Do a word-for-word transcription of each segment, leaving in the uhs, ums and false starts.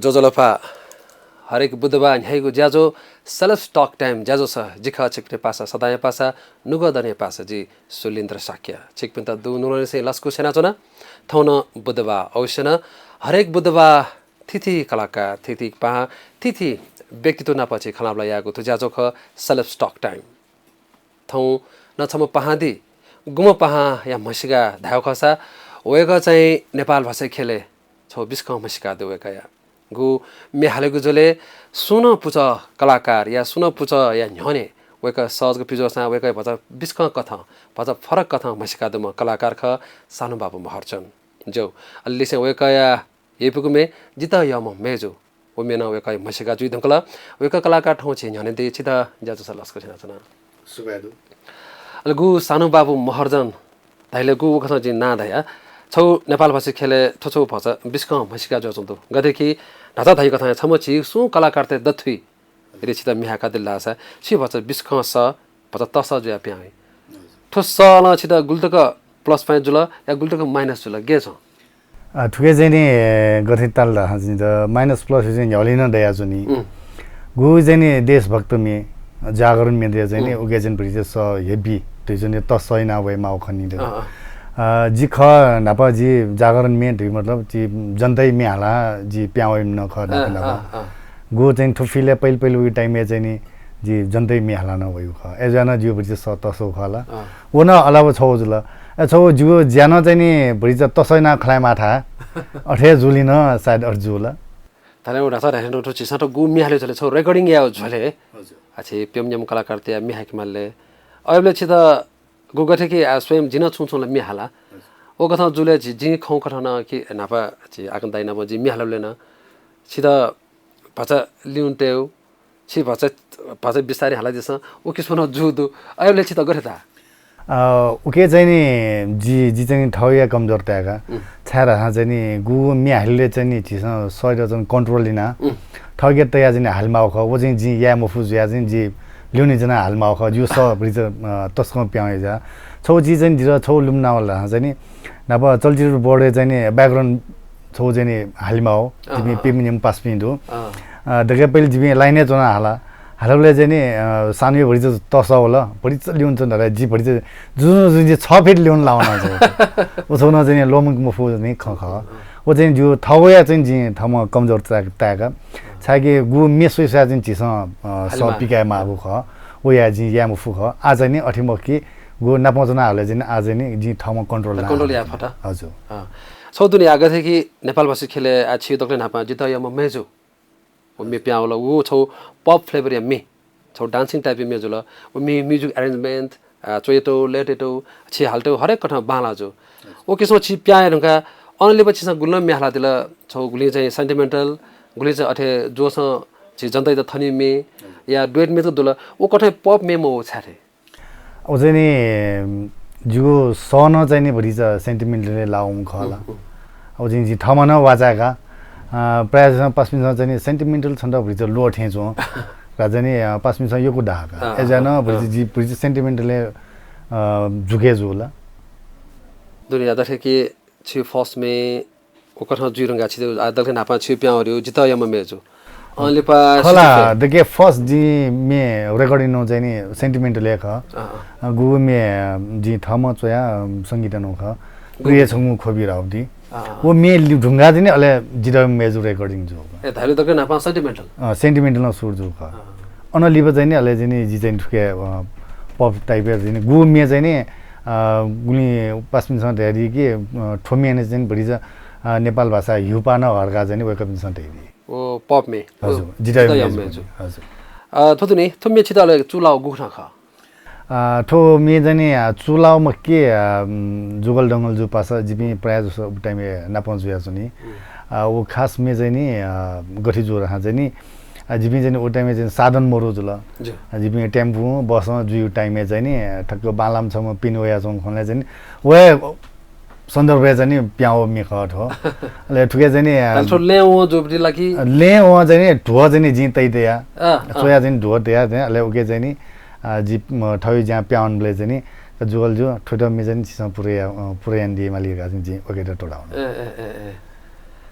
ज्वजलपा। हरेक बुधबार न्ह्याइगु ज्याझ्वः Celebs Talk Time ज्याझ्वःस जि खः छिकपिनि पासा सदांया पासा नुगः दनिया पासा जि सुलिन्द्र शाक्य। छिकपिन्त दुनुगलंनिसें लसकुस यानाच्वना। थौं नं बुधबार अवश्य नं हरेक बुधबार थीथी कलाकार, थीथी पाहां, थीथी व्यक्तित्व नाप छि खँल्हाबल्हा यायेगु थ्व ज्याझ्वः खः Celebs Talk Time। थौं नं छम्ह पाहां दी। गुम्ह पाहांया म्हसीका धायेगु खःसा वय्कः चाहिँ नेपाल भाषा ख्यलय् छगू बिस्कं म्हसीका दु वय्कःया। गु म्ये हालेगु झ्वलय् सुं नं पुचः कलाकार या सुं नं पुचःया न्ह्यःने वय्कः सः जक पिज्वःसां वय्कःया भचा बिस्कं कथं, भचा फरक कथं म्हसीका दुम्ह कलाकार खः सानुबाबु महर्जन। ज्यू, अले लिसें वय्कःया यइपुगु म्ये जितः यःम्ह मय्जु, व म्ये नं वय्कःया म्हसीका जुइ धुंकल। वय्कः कलाकार थौं झी न्ह्यःने दी, छितः ज्याझ्वःस लसकुस यानाच्वना। सुभाय् दु। अले गु सानुबाबु महर्जन धाइले गु उकथं जिं नां धया। छगू नेपाल भाषा ख्यलय् थ्व छगू भचा बिस्कं म्हसीका जुयाच्वंगु दु। गथे कि न्हाचः धइगु कथं छम्ह झी सुं कलाकारतय् दथुइ यदि छितः म्ये हाय्कादिल धाःसा छि भचा बिस्कं सः, भचा तसः जुयाः पिहां वइ। थ्व सलं छितः गुलि तक plus point जुल या गुलि तक minus जुल, गय् छं? अ, थुके चाहिँ नि गथे ताल धाःसा चाहिँ त minus plus चाहिँ न्ह्याबलें नं दयाच्वनी। उम्। गु चाहिँ नि देशभक्त म्ये, जागरण म्ये दया चाहिँ नि उम्। उके चाहिँ भतिचा सः heavy धइगु चाहिँ नि तसः याना वये माःगु खनी द। अँ, अँ। अ, जि खः न्हापा जि जागरण म्ये धइ मतलब जि जनताया म्ये हालाः जि पिहां वइम्ह नं खः न्हापा अँ, न्हापा। अँ, अँ। गु चाहिँ थ्व field-य् पहिला पहिला वइगु time-य् चाहिँ नि जि जनताया म्ये हालाः नं वइगु खः। अय्जुयाः नं जिगु भतिचा सः तसः खः ला। अँ। व नं अलावा छगू जुल। अ, छगू जिगु ज्या नं चाहिँ नि भतिचा तसः यानाः खँ ल्हायेमाः थाय्। अथे जुलिं नं सायद अथे जुल। धात्थें व न्हाचः धात्थें थ्व झीसं थ्व गु म्ये हाले झ्वलय् छगू recording याये झ्वलय् हजुर। आः छि प्यम्ह न्यम्ह कलाकारतय् म्ये हाय्के माले। अय्बलय् छितः गु गथे कि आः स्वयं जिं नं छुं छुं ला म्ये हाला। हजुर। व कथं जुलय् झी, जिं खंगु कथं नं कि न्हापा झी आकान्त दाइ नाप जिं म्ये हालेबलय् नं छितः भचा ल्यूने तयेगु, छि भचा, भचा बिस्तारं हालादिसँ, व किसिमं नं जूगु दु। अय्बलय् छितः गथे धाः? अ, उके चाहिँ नि जि, जि चाहिँ नि थःगुया कमजोर ताय्का। उम्। छाय्धाःसा चाहिँ नि गु म्ये हालेबलय् चाहिँ नि झीसं शरीर चाहिँ control यानाः उम्। थःके तयाः चाहिँ नि हाले माःगु खः। व चाहिँ जिं याये मफु जुयाः चाहिँ जि ल्यूने च्वनाः हाले माःगु खः। जिगु सः भतिचा, अ, तसकं पिहां वइ जुयाः। छगू चिज चाहिँ नि जितः छगू लुमनावल धाःसा चाहिँ नि न्हापा चलचित्र board-य् चाहिँ नि background छगू चाहिँ नि हाले माःगु। अँ, जिपिं अँ, प्यम्ह न्यम्ह पासापिं दु। अँ। अ, दकलय् पहिले जिपिं line-य् च्वनाः हाला। हालेबलय् चाहिँ नि, अ, सानुया भतिचा तसः वल, भतिचा ल्यूने च्वने धकाः जि भतिचा जुजुं जुजुं जि छ feet ल्यूने लाः वना छगू। व छगू नं चाहिँ नि ल्वःमंके मफुगु चाहिँ नि खँ खः। व चाहिँ नि जिगु थःगुया चाहिँ नि जिं थःम्हं कमजोर ता-, ताय्का। छाय्कि गु म्ये स्वये स्वयाः चाहिँ नि झीसं, अ, हाले सः माः। पिकाये माःगु खः। व याये जिं याये मफु खः। आः चाहिँ नि अथे मखु कि गु नापं च्वनाः हाले चाहिँ नि आः चाहिँ नि जिं थःम्हं control याना control हाले याये चाहिँ नि। फत। हजुर। अँ। छगू दुने आः गथे कि नेपाल भाषा ख्यलय् आः छि दकलय् न्हापां जितः यःम्ह मय्जु व म्ये पिहां वल, व छगू pop flavour-या म्ये, छगू dancing type-या म्ये जुल। व म्ये music arrangement, अ, च्वयेतौ, लय्तयेतौ, छि हालेतौ हरेक कथं बांलाः जू। व किसिमं छि पिहां वये धुंकाः अनंलिपा छिसं गुलि नं म्ये हालादिल, छगू गुलिं चाहिँ sentimental, गुलिं चाहिँ अथे जोशं झी जनतायात थनीम्ह म्ये या duet म्ये जक दुल, व कथं pop म्ये मवः छाय् थें? व चाहिँ नि, जिगु सः नं चाहिँ नि भतिचा sentimental-य् लाःम्ह खः ला। उम्, उम्। व चाहिँ नि जिं थःम्हं नं वाःचाय्का, अ, प्रायः जसं पासापिन्सं चाहिँ नि sentimental छन्त भतिचा ल्वः थें च्वं। का चाहिँ नि, अ, पासापिन्सं यक्व धाःका। अँ, अय्जुयाः नं अँ, भतिचा अँ। जि भतिचा sentimental-य्, अ, झुके जू ला। दुने आः दथे कि छि first म्ये व कथं जुइ धुंकाः छि आः दकलय् न्हापां छि पिहां वःगु जितः यःम्ह मय्जु। अँ, लिपा खः ला, सिचुके। दकलय् first जिं म्ये recording नं चाहिँ नि sentimental हे खः। अँ, अँ। अ, गुगु म्ये, अ, जिं थःम्हं च्वया, अ, संगीत नं खः। गुगु? प्रिय छंगु ख्वबि राउदी। अँ, अँ। व म्ये लि-, धुंकाः चाहिँ नि अले जितः यःम्ह मय्जु recording जू। ए, धाइबलय् दकलय् न्हापां sentimental? अँ, sentimental नं सुरु जू खः। अँ। अनंलिपा चाहिँ नि अले चाहिँ नि जि चाहिँ नि थुके, अ, pop type-या चाहिँ नि गुगु म्ये चाहिँ नि, अ, गुलिं पासापिन्सं धयादी कि, अ, थ्व म्ये नं चाहिँ नि भतिचा, अ, नेपाल भाषा हिउपाः नं हर्का चाहिँ नि वय्कःपिन्सं धयादी। ओ, pop म्ये। हजुर, ओ, जितः यःम्ह मय्जु। हजुर। अ, थ्व दुने, थ्व म्ये छितः अले चूलाःगु गुकथं खः? अ, थ्व म्ये चाहिँ नि, अ, चूलाःगु मखु कि, अ, उम्, जुगल दंगल जूगु पासा जिपिं प्रायः जसो उबलय् time-य् नापं जुयाच्वनी। उम्। अ, व खास म्ये चाहिँ नि, अ, गथे जू धाःसा चाहिँ नि, अ, जिपिं चाहिँ नि व time-य् चाहिँ साधन मरु जुल। ज्यू। अ, जिपिं टेम्पु, बसं जुइगु time-य् चाहिँ नि, अ, ठ्याक्क बांलाम्ह छम्ह पिने वयाच्वंगु खँय् चाहिँ नि, व हे सन्दर्भय् चाहिँ नि पिहां वःगु म्ये खः थ्व। अले थुके चाहिँ नि, अ, अले थ्व लँय् वं जूगु ला कि? लँय् वं चाहिँ नि ध्वः चाहिँ नि जिं तयातया। अँ, अँ। च्वया चाहिँ नि ध्वः तया चाहिँ, अले उके चाहिँ नि, अ, जि, म, थःगु ज्यां पिहां वंबलय् चाहिँ नि, जुगल जु, थ्व म्ये चाहिँ नि छिसं पुरा या-, अ, पुरा यानादी माली धकाः चाहिँ नि जिं उकेत त्वःता वन। ए, ए, ए, ए।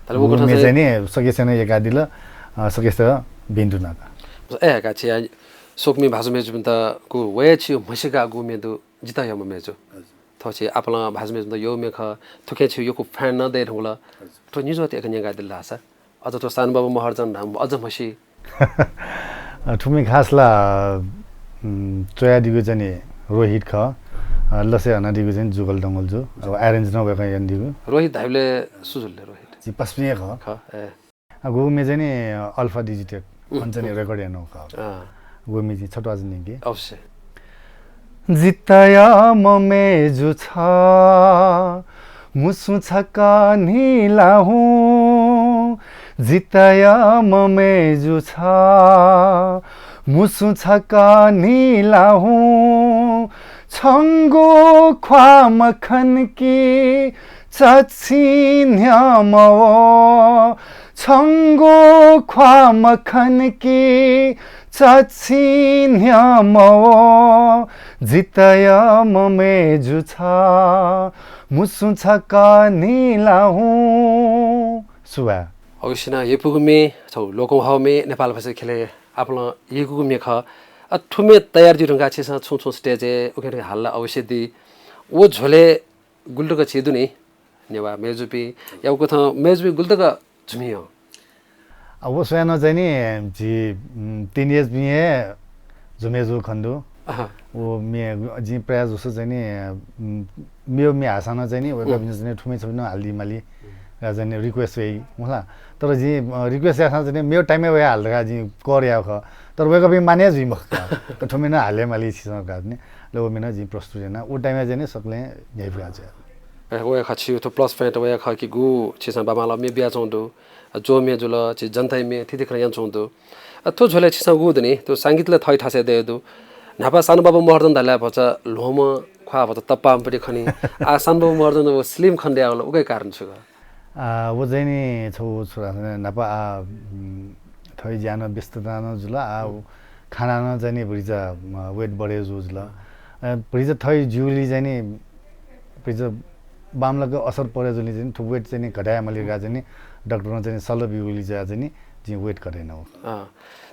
तर व कथं गुम्मे चाहिँ चाहिँ नि सकेसं यकादिल, अ, सकेसं बिन्दु नाका। ए, का छि या स्वकुमि भाजु मय्‌जुपिन्त गु वय् छि म्हसिका गुम्मे दु जितः यम मय्‌जु। हजुर। थ्व छि आपालं भाजु मय्‌जुपिन्त यःम्ह खः, थुके छि यक्व fan नं दये धुंकल। हजुर। थ्व निजोत एक न्यंकादिल धाःसा। अझ थ्व सानबाबु महर्जन धाम अझ म्हसी। अ, थुमि खास ला, उम्, च्वयादीगु चाहिँ नि रोहित खः। अ, लसय् हनादीगु चाहिँ जुगल दंगल जु। अब arrange नं वय्‌कलं यानादीगु। रोहित धाइबलय् सु जुल ले रोहित? जि पासापिं हे खः। खः, ए। अ, गुम्मे चाहिँ नि, अ, Alpha Digital, उम्, अन चाहिँ नि उम्। Record यानागु खः। अँ। गुम्मे चाहिँ छत्वाःचा न्यंके। अवश्य। जितः यम मय्‌जु छ, मुसु छकः न्हिला हुँ। जितः यम मय्‌जु छ, मुसु छकः न्हिला हुँ। छंगु ख्वाः मखनकि चच्छि न्ह्यः मवः। छंगु ख्वाः मखनकि चच्छि न्ह्यः मवः। जितः यम मय्‌जु छ, मुसु छकः न्हिला हुँ। सुभाय्। अवश्य नं यक्व गुम्मे, थ्व लोकंह्वाःम्ह नेपाल भाषा ख्यलय् आपालं यक्व गुम्मे खः। अ, थुम्ह तयार जुइ धुंकाः छिसं छुं छुं stage-य् उखें थुखें हाला अवश्य दी। व झ्वलय् गुलि तक छि दु नि, नेवाः मय्‌जुपिं, या उकथं मय्‌जुपिं गुलि तक झुम्ह यं? अ, व स्वयां नं चाहिँ नि, झी, उम्, teenage-पिं हे झुम्ह यंगु खने दु। अहँ। व म्ये, जिं प्रायः जसो चाहिँ नि, उम्, मेव म्ये हाःसां नं चाहिँ नि, वय्‌कःपिन्सं चाहिँ नि थुमि छुमि नं हालादी माली, उम्। धकाः चाहिँ नि request याइ, मखु ला। तर जिं, अ, request याःसां चाहिँ नि मेव time-य् वयाः हाल धकाः जिं कर याःगु खः। तर वय्‌कःपिं माने जुइ मखु का। थुमि नं हाले माली छिसं धकाः नि। अले व म्ये नं जिं प्रस्तुत याना। व time-य् चाहिँ नि सकलें न्ह्याइपुका जुया। ए, वया खः छि थ्व plus point वया खः कि गु छिसं बांबांलाः म्ये बियाच्वंगु दु, अ, च्वः म्ये जुल, छि जनताया म्ये थीथी खँ यानाच्वंगु दु। अ, थ्व झ्वलय् छिसं गु दनि, थ्व संगीत ला थः थासय् दय् दु। न्हापा सानबाबु महर्जन धाःसा भचा ल्ह्वंम्ह ख्वाः भचा तप्पाम्ह पट्टि खनी। आः सानबाबु महर्जन व slim खने दयावल, उकिया कारण छु खः? आ, व चाहिँ नि छगू छु धाःसा न्हापा आ, उम्, थः ज्या नं व्यस्तता नं जुल, आ, व खाना नं चाहिँ नि भतिचा, अ, weight बढे जू जुल। अ, भतिचा थः ज्यूगुलिं चाहिँ नि भतिचा बांमलाक असर परे जूगुलिं चाहिँ नि थ्व weight चाहिँ नि घटाये माली धकाः चाहिँ नि डाक्टरं चाहिँ नि सल्लाह ब्यूगुलिं चाहिँ नि जिं weight घटे यानागु। अँ,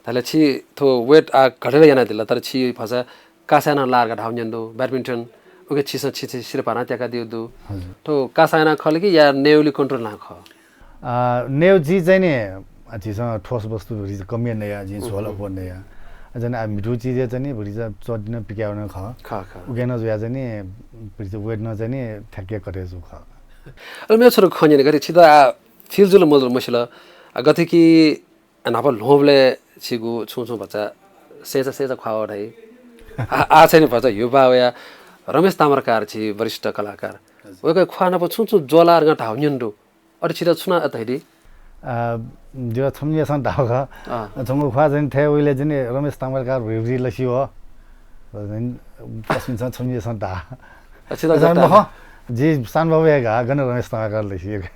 धाःसा छि थ्व weight आ घटे ला यानादिल, तर छि भचा कासाय् नं लाः धकाः धाःगु न्यने दु, badminton, उके छिसं छि, छि सिरपाः नं त्याकादीगु दु। हजुर। थ्व कासाय् नं खः ला कि या नयेगुली control नं खः? आ, नयेगु चिज चाहिँ नि, आ, झीसं ठोस वस्तु भतिचा कम हे नया, जिं झोल अप्वः नया। आ, चाहिँ नि, आ, म्हितू चिज हे चाहिँ नि भतिचा च्वःति नं पिकाये वने खः। खः, खः। उके नं जुया चाहिँ नि, भतिचा weight नं चाहिँ नि ठ्याक्कै घटे जू खः। अले मेगु छुं खँ न्यने, गथे छित आ feel जुल मजुल मसिल, आ, गथे कि न्हापा ल्ह्वंबलय् छिगु छुं छुं भचा सय्‌चा सय्‌चा ख्वाः वः धाइ। आ, आ चाहिँ नि भचा ह्युपाः वया रमेश ताम्राकार छि वरिष्ठ कलाकार। हजुर। वय्‌कःया ख्वाः नाप छुं छुं ज्वला धकाः धाःगु न्यने दु। अथे छित छुं नं अथे धइ दी? आ, जितः छम्ह मेसं धाःगु खः। अँ। छंगु ख्वाः चाहिँ नि थथे वइबलय् चाहिँ नि रमेश ताम्राकार भुइभुइ लसि वः। अ, चाहिँ नि पसमिन्सं छम्ह मेसं धाः। अ, छित अझ गथे मखु, धाः? जि सानबाबु हे गाः, गन रमेश ताम्राकार लसि। अ,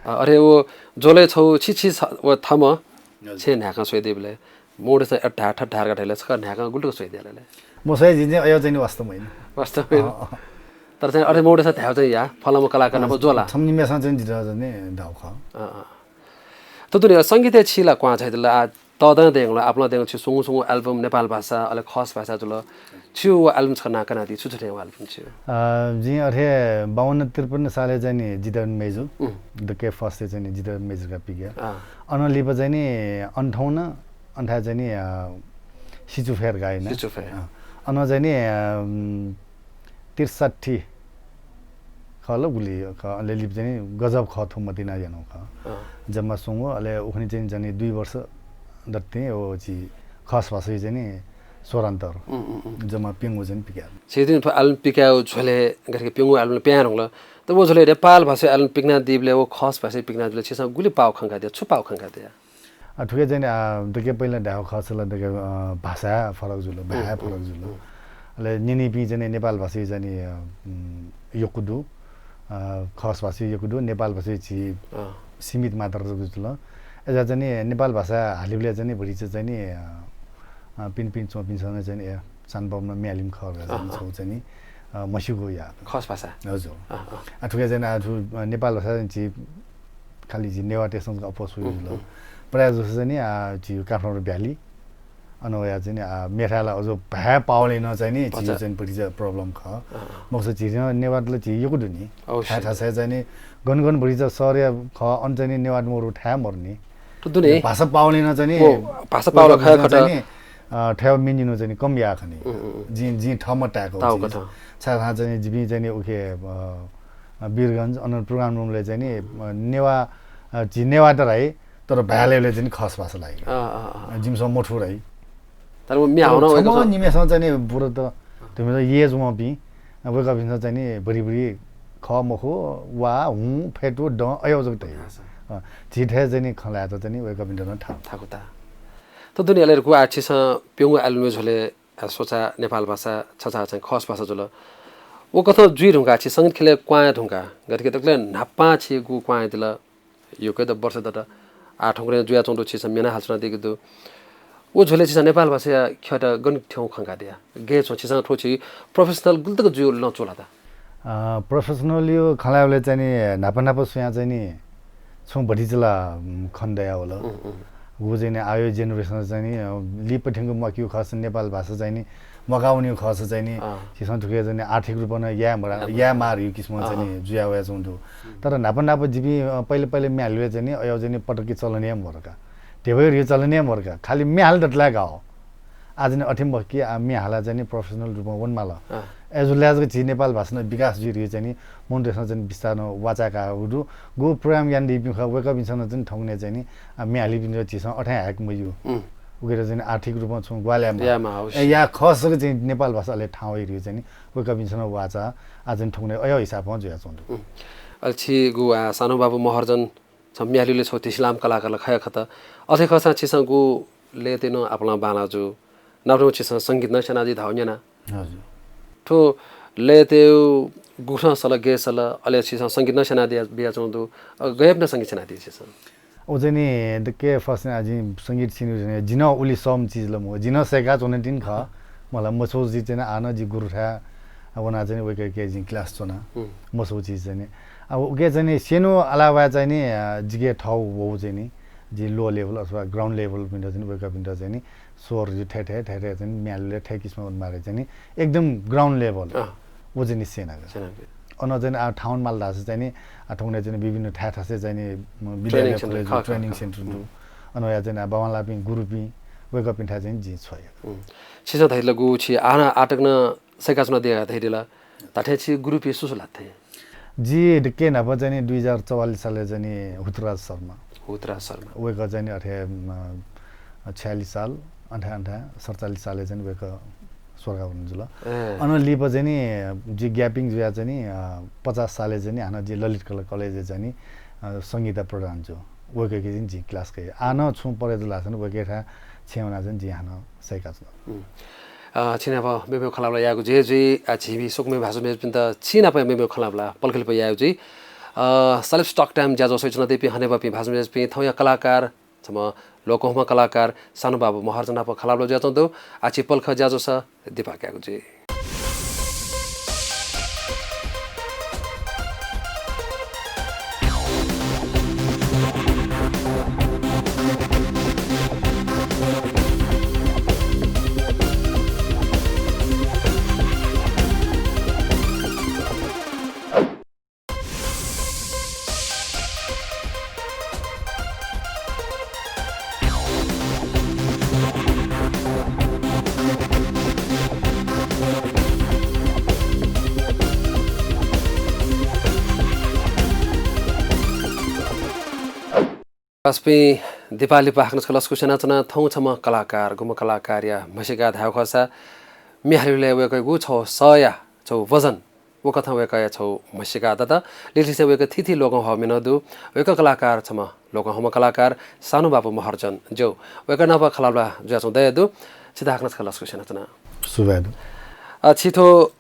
अरे व ज्वलय् छगू छि, छि छ-, व थःम्हं हजुर। छेँ न्हाय्‌कं स्वयादीबलय् मौडय्‌सं अय् धाः, थथे धाः धकाः धाःबलय् छकः न्हाय्‌कं गुलि तक स्वयादिया ला ले? मसय् जिं चाहिँ अय् चाहिँ नि वास्तव मय्‌न। वास्तव मय्‌न। अँ, अँ। तर चाहिँ अथे मौडय्‌सं धायेगु चाहिँ या, फलाम्ह कलाकार नाप अँ, ज्वला। छम्ह निम्हय्‌सं चाहिँ जितः चाहिँ नि धाःगु खः। अँ, अँ। थुतुनि संगीतय् छि ला क्वहां झायादिल, आ, तःदँ दयेकं ला, आपालं दयेकं छि स्वंगू स्वंगू album नेपाल भाषा, अले खस भाषा जुल। छिगु व album छकः नां कनादी, छु छु थें album छिगु? अ, जिं अथे बावन्न त्रिपन्न सालय् चाहिँ नि जितः मय्‌जु, उम्। दक्वय् first-य् चाहिँ नि जितः मय्‌जु धकाः पिकया। अँ। अनं लिपा चाहिँ नि अन्ठाउन्न, अन्ठाय् चाहिँ नि, अ, सिचुफय् धकाः याना। सिचुफय्। अँ। अनं चाहिँ नि, अ, उम्, त्रिसट्ठी खः ला गुलि खः, अले लिपा चाहिँ नि गजब खः थ्व मतिना यानागु खः। अँ। जम्मा स्वंगू, अले उखुन्हु चाहिँ नि दुई वर्ष दत चाहिँ व छि खस भाषाय् चाहिँ नि स्वरान्तर। उम्, उम्, उम्। जम्मा प्यंगू चाहिँ नि पिकया। छिं थ्व album पिकयागु झ्वलय् गथे कि प्यंगू album पिकयाः धुंकल। त व झ्वलय् नेपाल भाषाय् album पिकनादीबलय् व खस भाषाय् पिकनादीबलय् छिसं गुलि पाः खंकादिया, छु पाः खंकादिया? अ, थुके चाहिँ नि, अ, दक्वय् पहिला धायेगु खःसा ला दक्वय्, अ, भाषा फरक जुल, भाय् उम्, फरक उम्, जुल। उम्। अले न्यनीपिं चाहिँ नि नेपाल भाषाय् चाहिँ नि, अ, उम्, यक्व दु, अ, खस भाषाय् यक्व दु, नेपाल भाषाय् छि अँ। सीमित मात्रा जक जुल। अय्‌सा चाहिँ नि नेपाल भाषा हालीबलय् चाहिँ नि भतिचा चाहिँ नि, अ, अ, पिने पिने च्वंपिन्सं चाहिँ नि, ए, सानबाबुं नं म्ये हालीम्ह खः धकाः चाहिँ नि अँ, अँ। छगू चाहिँ नि, अ, म्हसीगु या। खस भाषा। हजुर। अँ, अँ। अ, थुके चाहिँ नि, अ, थ्व, अ, नेपाल भाषा चाहिँ नि छि खालि झी नेवाःतय्‌सं जक अप्वः स्वयागु जुल। प्रायः जसो चाहिँ नि, आ, झीगु काठमाडौं भ्याली, अन वया चाहिँ नि, आ, मेथाय् ला अझ भाय् पावलय् नं चाहिँ नि, झीगु अच्छा। चाहिँ नि भतिचा problem खः। अँ। मखुसा झी नेवाःत ला झी यक्व दु नि। अवश्य। थाय् थासय् चाहिँ नि गन गन भतिचा शहरया खः, अन चाहिँ नि नेवाःत मरु थाय् मरु नि। त दुने। भाषा पावलय् नं चाहिँ नि, ओ, भाषा पावल खः खत। चाहिँ नि, अ, थ्व मिनिनु चाहिँ नि कम याः खनी। उम्, उम्, उम्। जिं, जिं थःम्हं ताय्‌कः ताःगु चिज। कथं। छाय् थासय् चाहिँ नि जिपिं चाहिँ नि उखे, अ, अ, वीरगञ्ज अन program room-लय् चाहिँ नि, अ, नेवाः, अ, झी नेवाःत धाइ, तर भाय् ल्यबलय् चाहिँ नि खस भाषा लागि। अँ, अँ, अँ। अ, जिमिसं मथू धाइ। तर व म्ये हाउ नं छम्ह वय्‌कःपिं निम्हेसिनं चाहिँ नि बरु त, तिमिसं age वंपिं, अ, वय्‌कःपिन्सं चाहिँ नि भरिभरि खः मखु, वा, हुँ, फ्यतु, दँ, अय् जक धाइ। अच्छा। अ, झी थें चाहिँ नि खँ ल्हायेत चाहिँ नि वय्‌कःपिन्त नं थाकु। थाकु ता। त दुने अले गु आः छिसं प्यंगू album-या झ्वलय् आ, स्वचा नेपाल भाषा छचा चाहिँ खस भाषा जुल। व कथं जुइ धुंकाः छि संगीत ख्यलय् क्वहां धुंकाः गथे कि दकलय् न्हापां छिगु क्वहां दिल, यक्व हे वर्ष दत। आः थौंकन्हय् जुयाच्वंगु दु, छिसं म्ये नं हालाच्वनादीगु दु। व झ्वलय् छिसं नेपाल भाषाया ख्यःत गन थ्यंगु खंकादिया? गय् च्वं छिसं थ्व छि professional गुलि तक जुइ लँ च्वला त? अ, professional-या खँ ल्हायेबलय् चाहिँ नि न्हापा न्हापा स्वयां चाहिँ नि छुं भतिचा ला, उम्, खने दयावल। उम्, उम्। व चाहिँ नि आःया generation चाहिँ नि, अ, लिपा थ्यंक म्वाकेगु खःसा नेपाल भाषा चाहिँ नि म्वाकावनीगु खःसा चाहिँ नि अँ। झीसं थुके चाहिँ नि आर्थिक रूपं नं याये मरा-, याये माःगु किसिमं चाहिँ नि अँ। जुया वयाच्वंगु दु। तर न्हापा न्हापा जिपिं, अ, पहिले पहिले म्ये हालेबलय् चाहिँ नि अय् चाहिँ नि पटकि चलन हे मरु का। ध्यबा हे चलन हे मरु का। खालि म्ये हाले दत ला गाव। आः चाहिँ नि अथे मखु कि आः म्ये हालाः चाहिँ नि professional रूपं वनेमाल। अँ। अय् जुल जक झी नेपाल भाषा नं विकास जुइ धइगु चाहिँ नि मनूतय्‌सं चाहिँ नि बिस्तारं वाःचाय्‌कागु दु। गु program यानादीपिं खः, वय्‌कःपिन्सं नं चाहिँ नि थौंकन्हय् चाहिँ नि, आ, म्ये हालीपिन्त झीसं अथे हाय्‌के मज्यू। उम्। उकियात चाहिँ नि आर्थिक रूपं छुं ग्वाहालि यायेमाः। यायेमाः, अवश्य। ए, याये खःसा जक चाहिँ नि नेपाल भाषा अले थाहां वइ धइगु चाहिँ नि वय्‌कःपिन्सं नं वाःचाः, आः चाहिँ नि थौंकन्हय् अय् हिसाबं जुयाच्वंगु दु। उम्। अले छिगु, आ, सानु बाबु महर्जन छ म्ये हालेबलय् छगू धिसिलाम कलाकार ला खया खत। अथे खःसां छिसं गु लय्‌तय् नं आपालं बांलाः जू। नापनाप छिसं संगीत नं स्यनादी धाःगु न्यना। हजुर। थ्व लय्‌तय् गुकथं सल, गय् सल, अले छिसं संगीत नं स्यनादिया, बियाच्वंगु दु। अ, गय् यापनं संगीत स्यनादी छिसं? व चाहिँ नि दक्व first आ जिं संगीत स्यनीगु चाहिँ नि, जि नं उलि सःम्ह चिज ला मखु। जि नं सय्‌काच्वनातिनि खः। मला मस्वःगु चिज चाहिँ नि आः नं जि गुरुथाय् वनाः चाहिँ नि वय्‌कःके जिं class च्वना। उम्। मस्वःगु चिज चाहिँ नि। अब उके चाहिँ नि स्यनेगु अलावा चाहिँ नि, अ, जिके थःगु वःगु चाहिँ नि, जि low level अथवा ground level पिन्त चाहिँ नि वय्‌कःपिन्त चाहिँ नि स्वर जि थथे, थथे, थथे चाहिँ नि म्ये हालेबलय् थथे किसिमं वनेमाः धइगु चाहिँ नि एकदम ground level। अँ। व चाहिँ नि स्यनागु। स्यनागु। अन चाहिँ नि आः थाहां वनेमाल धाःसा चाहिँ नि, आ, थौंकन्हय् चाहिँ नि विभिन्न थाय् थासय् चाहिँ नि, म, विद्यालय, training center, college, खः, training खः, खः। Center दु। उम्। अन वया चाहिँ नि आ बांलाःपिं गुरुपिं, वय्‌कःपिन्थाय् चाहिँ नि जिं छ्वया। उम्। छिसं धयादिल गु छि आः नं आःतक नं सय्‌काच्वनादिया धयादिल। धात्थें छि गुरुपिं सु सु लात थें? जि दक्व न्हापा चाहिँ नि दुई हजार चौवालिस सालय् चाहिँ नि हुतराज शर्मा। हुतराज शर्मा। वय्‌कः चाहिँ नि अथे, अ, छयालिस साल, अथे, अथे सतचालिस सालय् चाहिँ नि वय्‌कः स्वर्गावन जुल। ए। अन लिपा चाहिँ नि जि gapping जुया चाहिँ नि, अ, पचास सालय् चाहिँ नि हानं जि ललित कला कलेजय् चाहिँ नि, अ, संगीता प्रधान जु। वय्‌कःके चाहिँ नि जिं class कया। आः नं छुं परे जुल धाःसा नि वय्‌कःथाय् छेँय् वनाः चाहिँ नि जिं हानं सय्‌काच्वना। उम्। अ, छिनाप मेमेगु खँल्हाबल्हा यायेगु जुइ जुइ, अ, झीपिं स्वकुमि भाजु मय्‌जुपिन्त छिनाप मेमेगु खँल्हाबल्हा पलख लिपा यायेगु जुइ। अ, Celebs Talk Time ज्याझ्वः स्वयाच्वनादीपिं हनेबहःपिं भाजु मय्‌जुपिं, थौंया कलाकार, छम्ह लोकंह्वम्ह कलाकार सानु बाबु महर्जन नाप खँल्हाबल्हा जुयाच्वंगु दु। आः झी पलख ज्याझ्वःस दिपाः कायेगु जुइ। पासापिं, दिपाः लिपा हाकनं छकः लसकुस यानाच्वना। थौं छम्ह कलाकार, गुम्ह कलाकारया म्हसीका धायेगु खःसा, म्ये हालेबलय् वय्‌कःयागु छगू सःया छगू वजन, व कथं वय्‌कःया छगू म्हसीका दत। लिलिसें वय्‌कः थीथी लोकंह्वाःम्ह नं दु। वय्‌कः कलाकार छम्ह लोकंह्वम्ह कलाकार सानु बाबु महर्जन ज्यू। वय्‌कः नाप खँल्हाबल्हा जुयाच्वंगु दया दु। छित हाकनं छकः लसकुस यानाच्वना। सुभाय् दु। अ, छि थ्व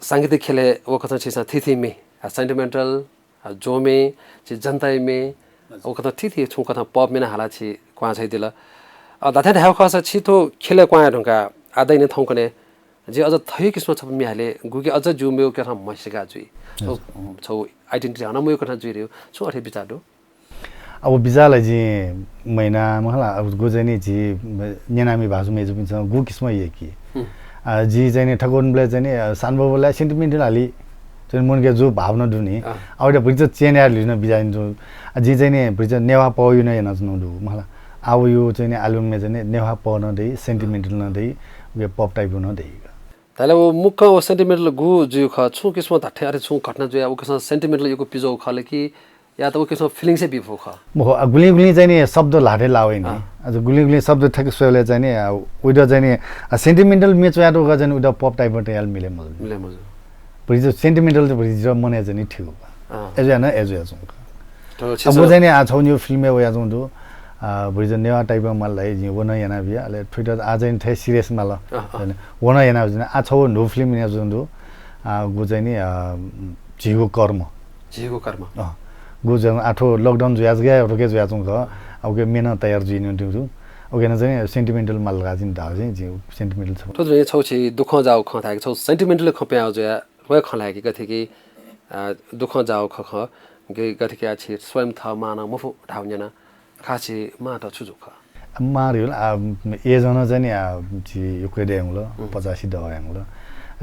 सांगीतिक ख्यलय् व कथं छिसं थीथी म्ये, अ, sentimental, अ, ज्वःम्ये, झी जनताया म्ये, हजुर। व कथं थीथी छुं कथं pop म्ये नं हालाः छि क्वहां छ्वयादिल। अ, धात्थें धायेगु खःसा छि थ्व ख्यलय् क्वहां धुंकाः आः दइने थौंकन्हय् जि अझ थःगु किसिमं छपु म्ये हाले, गुकी अझ ज्यू मेगु कथं म्हसीका जुइ। छगू, हजुर। छगू identity हानं मेगु कथं जुइ धइगु छुं अथे बिचाः दु? अब बिचाः ला जिं महिना मखला, अब गु चाहिँ नि झी न्यनामि भाजु मय्जुपिन्सं गु किसिमं यय्की। आ, जि चाहिँ नि थकौन बेला चाहिँ नि, आ, सानबौबला sentimental हाली चाहिँ नि मनके जु भावना दु नि। अ। अब इदा भुइँचा चेन यार लिन बिजाइन जु। आ, जि चाहिँ नि भुइँचा नेवाः पौ यु न याना च्वनु दु मखला। अब यु चाहिँ नि album मे चाहिँ नि नेवाः पौ न दइ, sentimental न दइ, उके pop type न दइ। ताले व मुक्क व sentimental गु जुइ खः, छुं किसिमं धात्थें अथे छुं घटना जुया, व किसिमं sentimental यक्व पिजौ खः ले कि या त व किसिमं feelings हे बिफु खः? मखु, आ, गुलिं गुलिं चाहिँ नि शब्द ल्हाते लावइ नि। अँ। आ, गुलिं गुलिं शब्द ठ्याक्क स्वयेबलय् चाहिँ नि, आ, उइदा चाहिँ नि, आ, sentimental मे च्वया दु खः चाहिँ नि उइदा pop type तयाल मिले मजु। मिले मजु। भुइँचा sentimental चाहिँ भुइँचा मने चाहिँ नि ठिउ। अँ। एजुया न एजुया च्वंक। अब चाहिँ नि आ छौ न्यू film वया च्वं दु। आ, भुइँचा नेवाः type माल लाई जिं वन याना बिया, अले थुइदा आ चाहिँ नि थ्वया serious माल। अँ, अँ। वन याना बिया, आ छौ न्यू film या च्वं दु। आ, गु चाहिँ नि, आ, झीगु कर्म। झीगु कर्म। अँ। गु चाहिँ आठो lockdown जुया जगह रोके जुया च्वं खः। आ, उके मेन तयार जुइ नि दु। उके न चाहिँ sentimental माल गा जिं धाव चाहिँ जि sentimental छ। थ्व चाहिँ छौ छि दुखं जाउ खँ थाय् छौ sentimental खँ प्याउ जुया व खँ लाय् कि गथे कि, आ, दुखं जाउ खँ खँ, गे गथे कि आ छि स्वयं थ माना मफु धाउ न्यना। खाछि मां त छु जु खः? मां रिल, आ, एजन चाहिँ नि, आ, छि युक्रे दे हुँल, उम्। पचासी दह हुँल।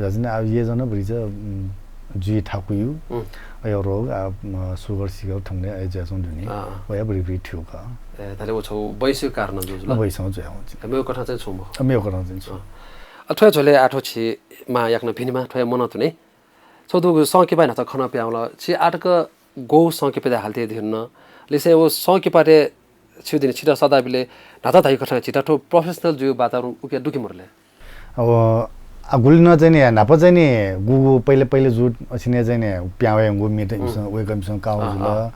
र चाहिँ नि, आ, एजन भुइँचा, उम्, जुइ थाकु यु, उम्। अयो रोग, आ, म, sugar सिगर थुंगने ए ज्यासं दुनि। अँ। वया भुइँ भुइँ ठिउ खः। ए, ताले व छौ वैश्विक कारण जु जुल? वैश्विक जुया हुँ। मेउ कथा चाहिँ छु मखु? मेउ कथा चाहिँ छु। अँ। अ, थ्वया झ्वले आठो छि मां याकनं भिनिमा, थ्वया मन तुने। छौ दुगु संकिपा न्हाचा खन प्याउला। छि आटक गौ संकिपा हालते धिन। लिसे व संकिपाते छिउ दिन छित सदा बिले न्हाचा धाइ कथा छित थो professional जुइ वातावरण उके दुखी मरले। अब आ गुलिन चाहिँ नि न्हापा चाहिँ नि गुगु पहिले पहिले जु अछिने चाहिँ नि प्यावे गु मिट इमिसं उम्। वेक इमिसं काउ अँ, जुल। अँ।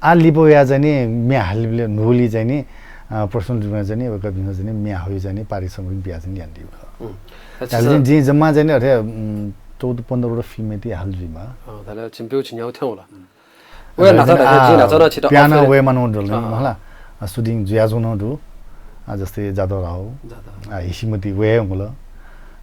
आ लिपो या चाहिँ नि म्या हालिबले नुली चाहिँ नि, अ, personal जुमा चाहिँ नि वेक इमिसं चाहिँ नि म्या हुइ चाहिँ नि पारिश्रमिक बिया चाहिँ नि यान्दी खः। उम्। अच्छा, ताले चाहिँ नि जम्मा चाहिँ नि अथे, उम्, चौध पन्ध्र वटा film ति हाल जुइमा। अँ, ताले छिम्प्यौ छिन्याउ थ्याउला। उम्। वे न्हाचा न्हाचा, आ, जिं न्हाचा न्हाचा छित प्याना offer। वे मानु दल अँ। हला। आ, shooting जुया जुन दु। आ, जस्तै जादव राव। जादव। आ, हिसिमती वे हुँगल।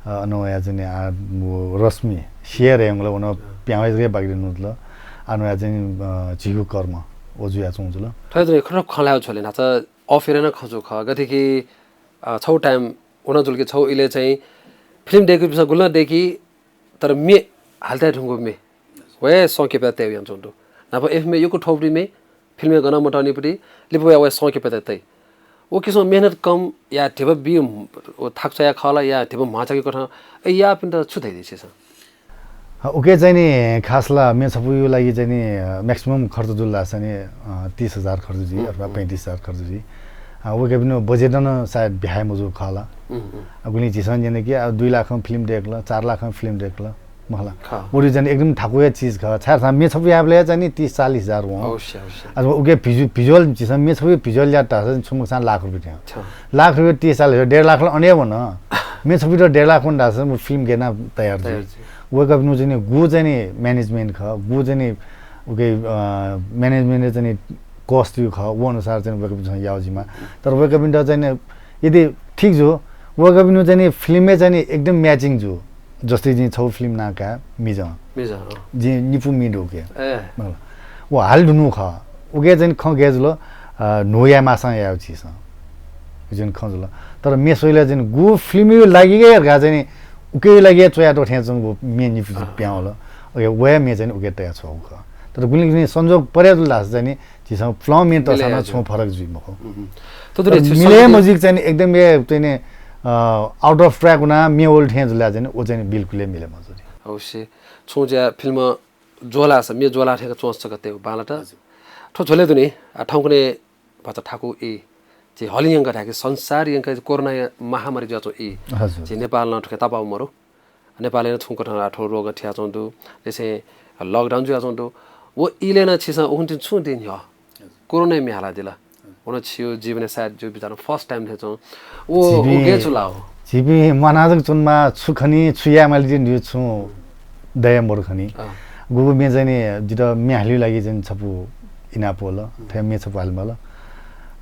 आ, अन वया चाहिँ आ, वो रश्मि, शेर हुँगल, वन अँ। प्यावे रे बागरी नुतल। आ, अन वया चाहिँ, अ, झिगु कर्म, ओ जुया चुं जुल। थ्वया चाहिँ खरो खलायो छोले न्हाचा offer न खजु ख। गथे कि, अ, छौ time वन जुल कि छौ इले चाहिँ film देखि पिसा गुल देखि तर मे हालता ढुंगु मे। वे संके पे तय यान चुन दु। नाप एफ मे युकु ठोपडी मे, film गन मटनी पुटी, लिपो या वे संके पे तय। वो किसम मेहनत कम या ढेबा बी, वो थाक चया खला या ढेबा म्हाचा कि कथा, ए या पिन त छु धै दिसे स। अ, उके चाहिँ नि खास ला मे छपु यु लागि चाहिँ नि, अ, maximum खर्च जुल ला चाहिँ नि, अ, तीस हजार खर्च जी, उम्, अथवा उम्। पैंतीस हजार खर्च जी। अ, उके पिन budget न सायद बिहाय मजु खला। उम्, उम्। अ, गुली झिसन जने कि, अ, दुई लाख film देखल, चार लाख film देखल। मखला। खा। उरी चाहिँ एकदम थाकुया चीज ख। छार सा मे छपु याबले चाहिँ नि तीस चालीस हजार वं। अवश्य, अवश्य। अथवा उके visual, visual जिसं मे छपु visual या तास छुमुक सान लाख रुपये थ्या। छ। लाख रुपये तीस चालीस हजार, डेढ़ लाख ला अने वन। मे छपु तो डेढ़ लाख वन दास वो film गेना तयार जी। तयार जी। वेक अप नु चाहिँ नि गु चाहिँ नि management ख, गु चाहिँ नि उके, अ, management चाहिँ नि cost यु ख, वो अनुसार चाहिँ वेक अप याव जिमा। तर वेक अप चाहिँ नि यदि ठीक जु, वेक अप नु चाहिँ नि film मे चाहिँ नि एकदम matching जु। जस्तै जिं छौ film ना का मिजं। मिजं, अँ। जिं निपु मि दु के। ए। मतलब, वो हाल दुनु ख। उके चाहिँ खँ गे जुल, अ, न्हू या मासं या उचिसं। जिन खँ जुल। तर मे सोइला चाहिँ गु film यु लागि गे गा चाहिँ नि उके लागि चोया दो थें चाहिँ मे निपु अँ। प्याउल। ओके, वे मे चाहिँ उके तया छौ ख। तर गुलिं संजोग परे जुल दास चाहिँ नि झीसं प्लं मे तसा मिले न हजुर। छौ फरक जुइ मखु। उहुँ। तो तर दुने मिले संस्कृति मजिक चाहिँ एकदम ए चाहिँ नि, अ, out of track ना मे ओल थें जुला चाहिँ ओ चाहिँ बिल्कुल मिले मजु। अवश्य। छौ ज्या film ज्वला स, मे ज्वला थें चोंस चक ते बाला त। हजुर। थो झोले दुने, आ, ठाउँकुने भाचा ठाकु ई। जे हलियंक धाके संसार यंक कोरोना महामारी ज्या चो ई। हजुर। जे नेपाल न थुके तापाउ मरु। नेपालय् नं छुं कथं आठौ रोग थियाच्वं दु, जैसे lockdown जुयाच्वं दु। व इलय् नं छिसं उखुन्हु तिनि छुं दिं न्ह्यः कोरोनाय् म्ये हालादिल। व नं छिगु जीवनय् सायद जिगु बिचारं first time थें च्वं। व, व गय् जुल हो? झीपिं म्वानाजक च्वनेमा छु खनी, छु यायेमाली तिनि छु दया मरु खनी। अँ। गुगु म्ये चाहिँ नि जितः म्ये हालेगु लागि चाहिँ छपु इनाप वल, अँ। थथे म्ये छपु हालेमाल।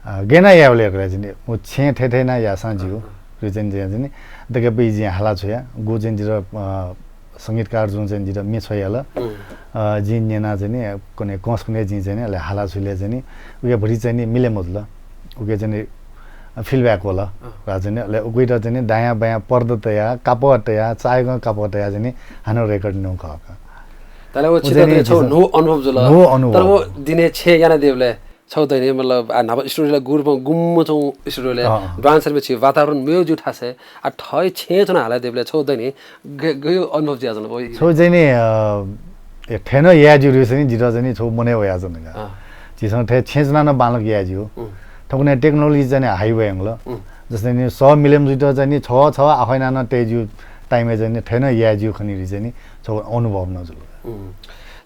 अ, गय् याना यायेबलय् चाहिँ नि, व छेँ थथे याना याःसां जिगु। अँ, अँ। रिजन चाहिँ नि, दकपि जिं हाला छ्वया, गु चाहिँ जितः, अ, संगीतकार जुं चाहिँ जितः म्ये छ्वयाल। अ, जिं न्यना चाहिँ नि कने कंस कने जिं चाहिँ नि अले हाला छुले चाहिँ नि उके भरि चाहिँ नि मिले मजुल। उके चाहिँ नि feedback वल। रा चाहिँ नि अले उकेत चाहिँ नि दायाँ बायाँ पर्दा तया, कापः तया, चायगं कापः तया चाहिँ नि हानं record नु खः। तले वो उ चाहिँ नि छितः छौ जिं नु अनुभव जुल। नु अनुभव। तर वो दिने छे याना देबले छौ दैने मतलब आ न्हापा studio ला गुरुपं गुम्म छौ studio ले अँ। Dancer में छि वातावरण मेव जु थासे आ थय छे जना हाला देबले छौ दैने गयो अनुभव जिया जन। छौ चाहिँ नि, अ, ए, थेन या जु रिस नि जितः चाहिँ नि छौ मने वया जन का। अँ। जिसं थे छे जना न बालक या जु। उम्। थकुने technology चाहिँ नि high way हंगल। उम्। जस्तै नि स मिलियन जुत चाहिँ नि छ, छ आखैना न ते जु time ए चाहिँ नि थेन या जु खनि रि चाहिँ नि छौ अनुभव न जुल। उम्।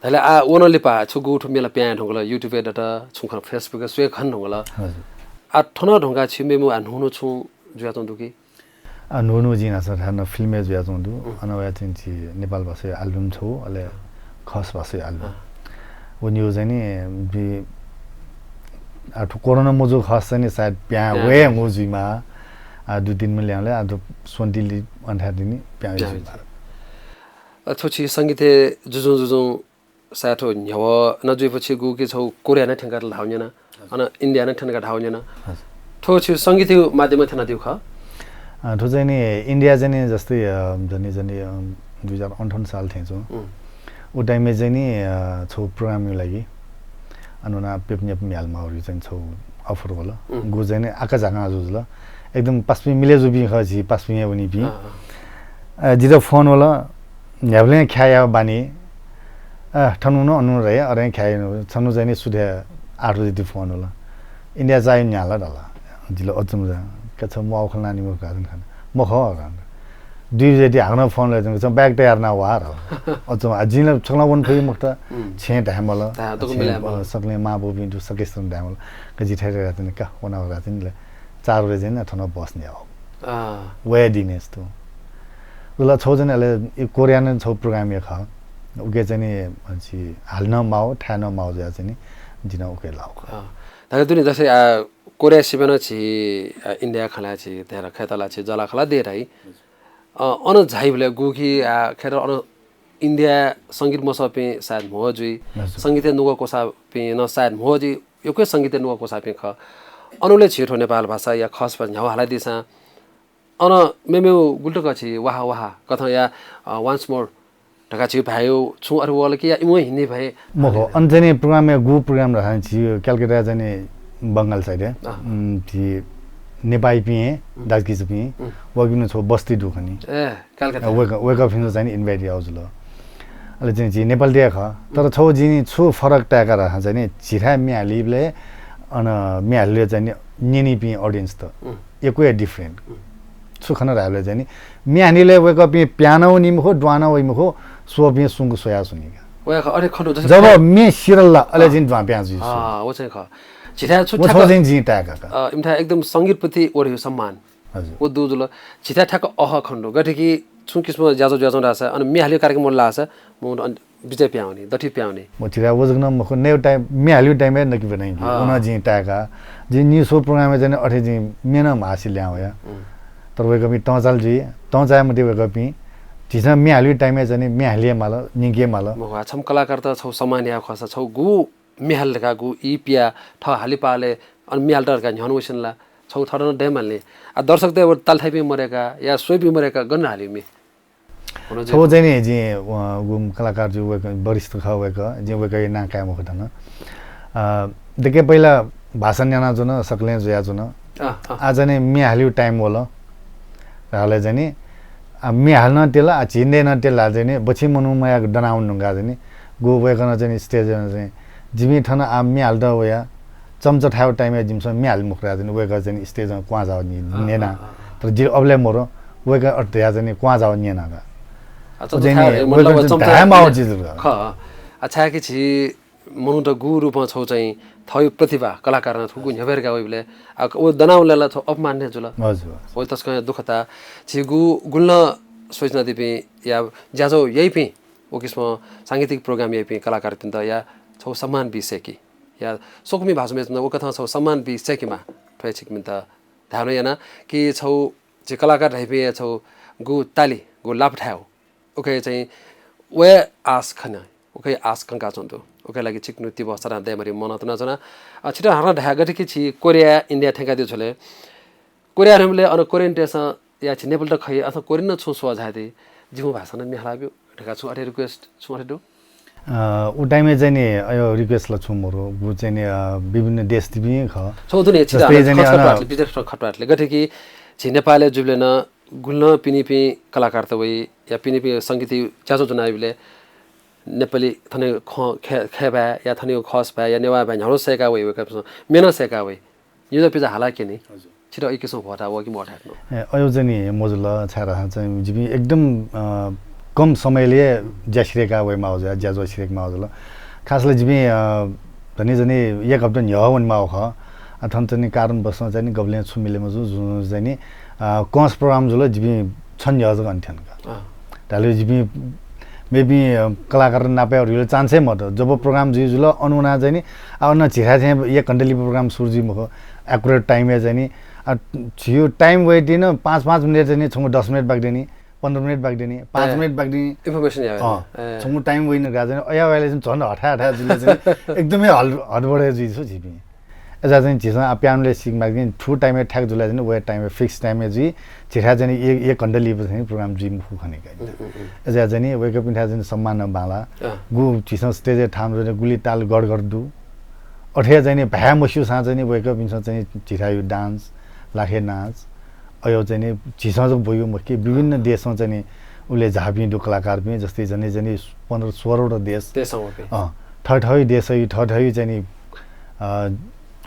तले आ वन लिपा छु गु थु मेला प्यां ढंगल YouTube ए दत छु खन Facebook ए स्वे खन ढंगल। हजुर। आ थन ढंगा छि मेमु आ न्हू न्हू छु जुया तुं दुकी? आ, न्हू न्हू जिं नासा थाय् न film ए जुया तुं दु। अन वया चाहिँ छि नेपाल भाषा album छौ, अले खस भाषा album। अँ। वो न्यू चाहिँ नि बि-, आ, थु कोरोना मजु खस चाहिँ नि सायद प्यां प्यां वे वे। मु जुइमा, आ, दु दिन में ल्याउले, आ, दु सोन्तिली अन्ठा दिनी प्यां प्यां जुइमा। वे। अ, थो छि संगीते जुजुं जुजुं सायद थो न्ह्यव न जुइपछि गु कि छौ कोरिया न थ्यंका धाउ न्यना, अन इन्डिया न थ्यंका धाउ न्यना। हजुर। थो छि संगीत माध्यम थ्यना दिउ ख? अ, थो चाहिँ नि इन्डिया चाहिँ नि जस्तै, अ, जनि, जनि, अ, दुई हजार अन्ठाउन्न साल थें छु। उम्। उ time ए चाहिँ नि, अ, छौ program यु लागि। अनुना पेप न्यप म्याल माउरी चाहिँ छौ offer वल। उम्। गु चाहिँ नि आका जाका जुजुल। एकदम पास्पी मिले जुबी ख छि पास्पी वनी पी। अँ, अँ। अ, जितः phone वल, न्ह्याबलें ख्याया बानी। अ, थनु न अनु रे, अरे ख्याया नु, छनु चाहिँ नि सुधे आठ बजे ति phone वल। इन्डिया चाहिँ न्याला डाला। जिल अचुम जा, कछ मौ खल नानी मौ गाजन खान। मौ खौ गाजन। दुई बजे ति हागन phone ले जंग, च bag तयार ना वा र। अचुम, आ, जिन छगला वन फुई मुक्त, उम्। छें ढामल। ता, तको छें, मिलामल। अ, सकले मा बो बिन्दु सकेस्तन ढामल। क जिठे रे रातन का, वना रातन ले। चार बजे न थन बस न्याव। अँ। वया दिनेस तु। उला छौ चाहिँ नि अले इ कोरियान छौ program या ख। उके चाहिँ नि, अ, छि हाल्न माउ, थाय्न माउ जुया चाहिँ नि, जिन उके लाउ ख। अँ। धाके दुनि जस्तै, आ, कोरिया सिबेन छि, आ, इन्डिया खला छि, तेरा खेतला छि, जला खला दे राइ। अ, अन झाइबले गु कि, आ, खेत अन इन्डिया संगीत मसःपिं सायद म्हो जुइ, हजुर। संगीतय् नुगः क्वसाःपिं नं सायद म्हो जुइ, यक्व संगीतय् नुगः क्वसाःपिं खः। अनुले झी थ्व नेपाल भाषा या खस भाषा न्ह्याव हालादिसां अन मेमेउ गुलि तक झी वाहा वाहा कथं या, अ, once more धकाः झी भाय् छुं अथे वल कि या इमं हिन्दी भाय् मखु, अन चाहिँ नि program या गु program धाःसा झी कलकत्ता चाहिँ नि बंगाल side या, अँ। उम्, झी नेपालीपिं, उम्। दाजुकिजापिं, उम्। वकिनु छौ बस्ती दु खनि। ए, कलकत्ता। वय्‌कः, वय्‌कःपिन्त चाहिँ नि invite याउ जुल। अले चाहिँ झी नेपाल देय् खः। तर छौ जिं छु फरक ताय्‌का धाःसा चाहिँ नि झीथाय् म्ये हालीबलय् अन म्ये हालीबलय् चाहिँ नि न्यनीपिं audience त उम्। यक्व हे different। उम्। छु खन धायेबलय् चाहिँ नि म्ये हालीबलय् वय्‌कःपिं प्यानं वनी मखु, द्वानं वइ मखु, स्वःपिं सुंक स्वया सुनी का। वय्‌कः अथे खनु जस्तै जब म्ये सिरल ला, अले अँ। चाहिँ नि द्वां प्यां जुइ सु। अँ, व चाहिँ खः। झीथाय् छु व छौ ठ्याक्क चाहिँ जिं ताय्‌का का। अ, इमिथाय् एकदम संगीतप्रति व धइगु सम्मान। हजुर। व दु जुल। झीथाय् ठ्याक्क अह खने दु। गथे कि छुं किसिमं ज्याझ्वः जुयाच्वं धाःसा, अन म्ये हालीगु कार्यक्रम वल धाःसा, म अन बिचय् प्यां वनी, दथुइ प्यां वनी। म झीथाय् व जक नं मखु, नयेगु time, म्ये हालीगु time हे नके ब्वना नि। हाँ। अन जिं ताय्‌का। जिं news show program य् चाहिँ अथे जिं म्ये नं म्हासि ल्यां वया। उम्। तर वय्‌कःपिं तंचाल जुइ, तंचाया मते वय्‌कःपिं। झीसं म्ये हालीगु time य् चाहिँ म्ये हाले माल, न्यंके माल। मखु, आ, छम्ह कलाकारत छौ सम्मान याये खःसा, छौ गु म्ये हाल धकाः गु ई पिया थः हालिपालय् अन म्ये हाल धकाः न्ह्यःने वइसन ला छौ थःत नं दयेमाल नि। आ, दर्शकतय् व ताल थाइपिं मदय्‌का या स्वइपिं मदय्‌का गन हाली म्ये? छौ चाहिँ नि जिं, अ, गु कलाकार जु वय्‌कः वरिष्ठ खः वय्‌कः, जिं वय्‌कःया नां काये मखु धन। अ, दक्व पहिला भाषण यानाच्वन, सकलें जुयाच्वन। अँ, अँ। आ चाहिँ नि म्ये हालीगु time वल। धाःबलय् चाहिँ नि, आ, म्ये हाले नं तेल, आ, झिंदे नं तेल धाःसा चाहिँ नि, बछि मनू मयाक दनावन धुंकाः चाहिँ नि, गु वय्‌कलं चाहिँ नि stage नं चाहिँ, जिमि थन आ म्ये हालेत वया, चम्चा थायेगु time य् जिमिसं म्ये हाले मखु धाःसा चाहिँ नि, वय्‌कः चाहिँ नि stage नं क्वहां जाव नि-, अँ, न्यना। अँ, अँ, अँ। तर जि अबलय् मरु, वय्‌कः अथे धया चाहिँ नि क्वहां जाव न्यना का। आ, व चाहिँ नि, मतलब वय्‌कः चाहिँ चम्चा धाये माव चिज का। खः। आ, छाय्‌कि झी मनूत गु रूपं छौ चाहिँ थःगु प्रतिभा कलाकारं थुगु न्ह्यब्वय् का वइबलय्, आ, व दनावलय् ला थौ अपमान हे जुल। हजुर, हजुर। व तसकं दुःखता। झी गु गुलि नं स्वइच्वनादीपिं या ज्याझ्वः याइपिं, व किसिमं सांगीतिक program याइपिं कलाकारपिन्त या छौ सम्मान बी सय्‌की, या स्वकुमि भाजु मय्‌जुपिन्त व कथं छौ सम्मान बी सय्‌केमा थ्व हे छिकपिन्त धायेगु याना कि छौ झी कलाकार धाइपिं या छौ गु ताली, गु लापा थायेगु उके चाहिँ वया आश खन, उके आश कंका च्वंतु। उके लागि छिकपिनि तिबः सदां दयेमारि मनं तुना च्वना। अ, छितः हानं धाये गथे कि छि कोरिया, इन्डिया थ्यंकादी झुले। कोरिया धुंबले अन कोरियन देशं या छि नेपाल त खइ, अथवा कोरियन छुं स्वः झायेदी, जिमु भाषां नं म्ये हलाब्यु धकाः छुं अथे request छुं अथे दु? अ, उ time-य् चाहिँ नि अयो request ला छुं मरु, गु चाहिँ नि, अ, विभिन्न देश तिपिं खः। छौ दुने छिदा जस्तै चाहिँ नि खट खट अन बाटले, विदेश खट खट बाटले। गथे कि छि नेपालय् जुबले न गुल्न पिनिपिं कलाकार त वइ, या पिनिपिं संगीत ज्याझ्वः जुनाबिले नेपाली थने ख-, खे-, खेबाय् या थने खस बाय् या नेवाः बाय् न्ह्यालो सय्का वइ, वय्कःपिसं मेनं सय्का वइ। निजो पिजा हाला केनी। हजुर। छितः इकिसं भोटा वः कि मवः धायेत नं। ए, अयो चाहिँ नि मजुल, छाय् धाःसा चाहिँ जिपिं एकदम, अ, कम समयले ज्या सिरेका वइ मावजुल, ज्याझ्वः सिरेक मावजुल। खास ला जिपिं, अ, धनी जनी एक हप्ता न्ह्यः वन माव खः। अ, थन चाहिँ नि कारणवश चाहिँ नि गबलें छु मिले मजु, जुन चाहिँ नि, अ, कस program जुल जिपिं छन न्ह्यः जक अन थ्यन का। अँ। धाले जिपिं maybe, अ, कलाकार नापे रियल chance-य् मत। जब program जुइ जुल, अन वना चाहिँ नि, आ, अन झिरा चाहिँ एक घण्टा लिपा program सुरु जुइ मखु। Accurate time-य् चाहिँ नि, आ, झियो time wait-य् न पाँच, पाँच मिनेट चाहिँ नि, छंगु दस मिनेट बाकी देनी, पन्ध्र मिनेट बाकी देनी, पाँच ए, मिनेट बाकी देनी। Information या अँ, ए। छंगु time wait-य् न गा चाहिँ नि, अया वाले चाहिँ झन हठा हठा जुले चाहिँ नि, एकदमै हल-, हडबडे जुइ छु झिपिं। अजा चाहिँ झीसं आ प्यानले सिक माग चाहिँ ठु time-य् ठ्याक जुला चाहिँ वया time-य् fix time-य् जुइ, झिठा चाहिँ एक, एक घण्टा लिपा चाहिँ program जुइ मखु खने का। हम्म, हम्म, हम्म। अजा चाहिँ वय्कःपिन्थाय् चाहिँ सम्मान बांला। अँ। गु झीसं stage-य् ठाम जुइ गुलि ताल गडगड दु। अथे चाहिँ भाय् मस्यूसां चाहिँ वय्कःपिन्सं चाहिँ झिठायु dance, लाखे नाच, अयो चाहिँ झीसं जक ब्वयु मखु कि विभिन्न देशं चाहिँ उले झापिं दु कलाकारपिं, जस्तै चाहिँ चाहिँ पन्ध्र सोह्रवटा देश। देशं वःपिं। अँ, थथायु देशयु थथायु चाहिँ नि, अ,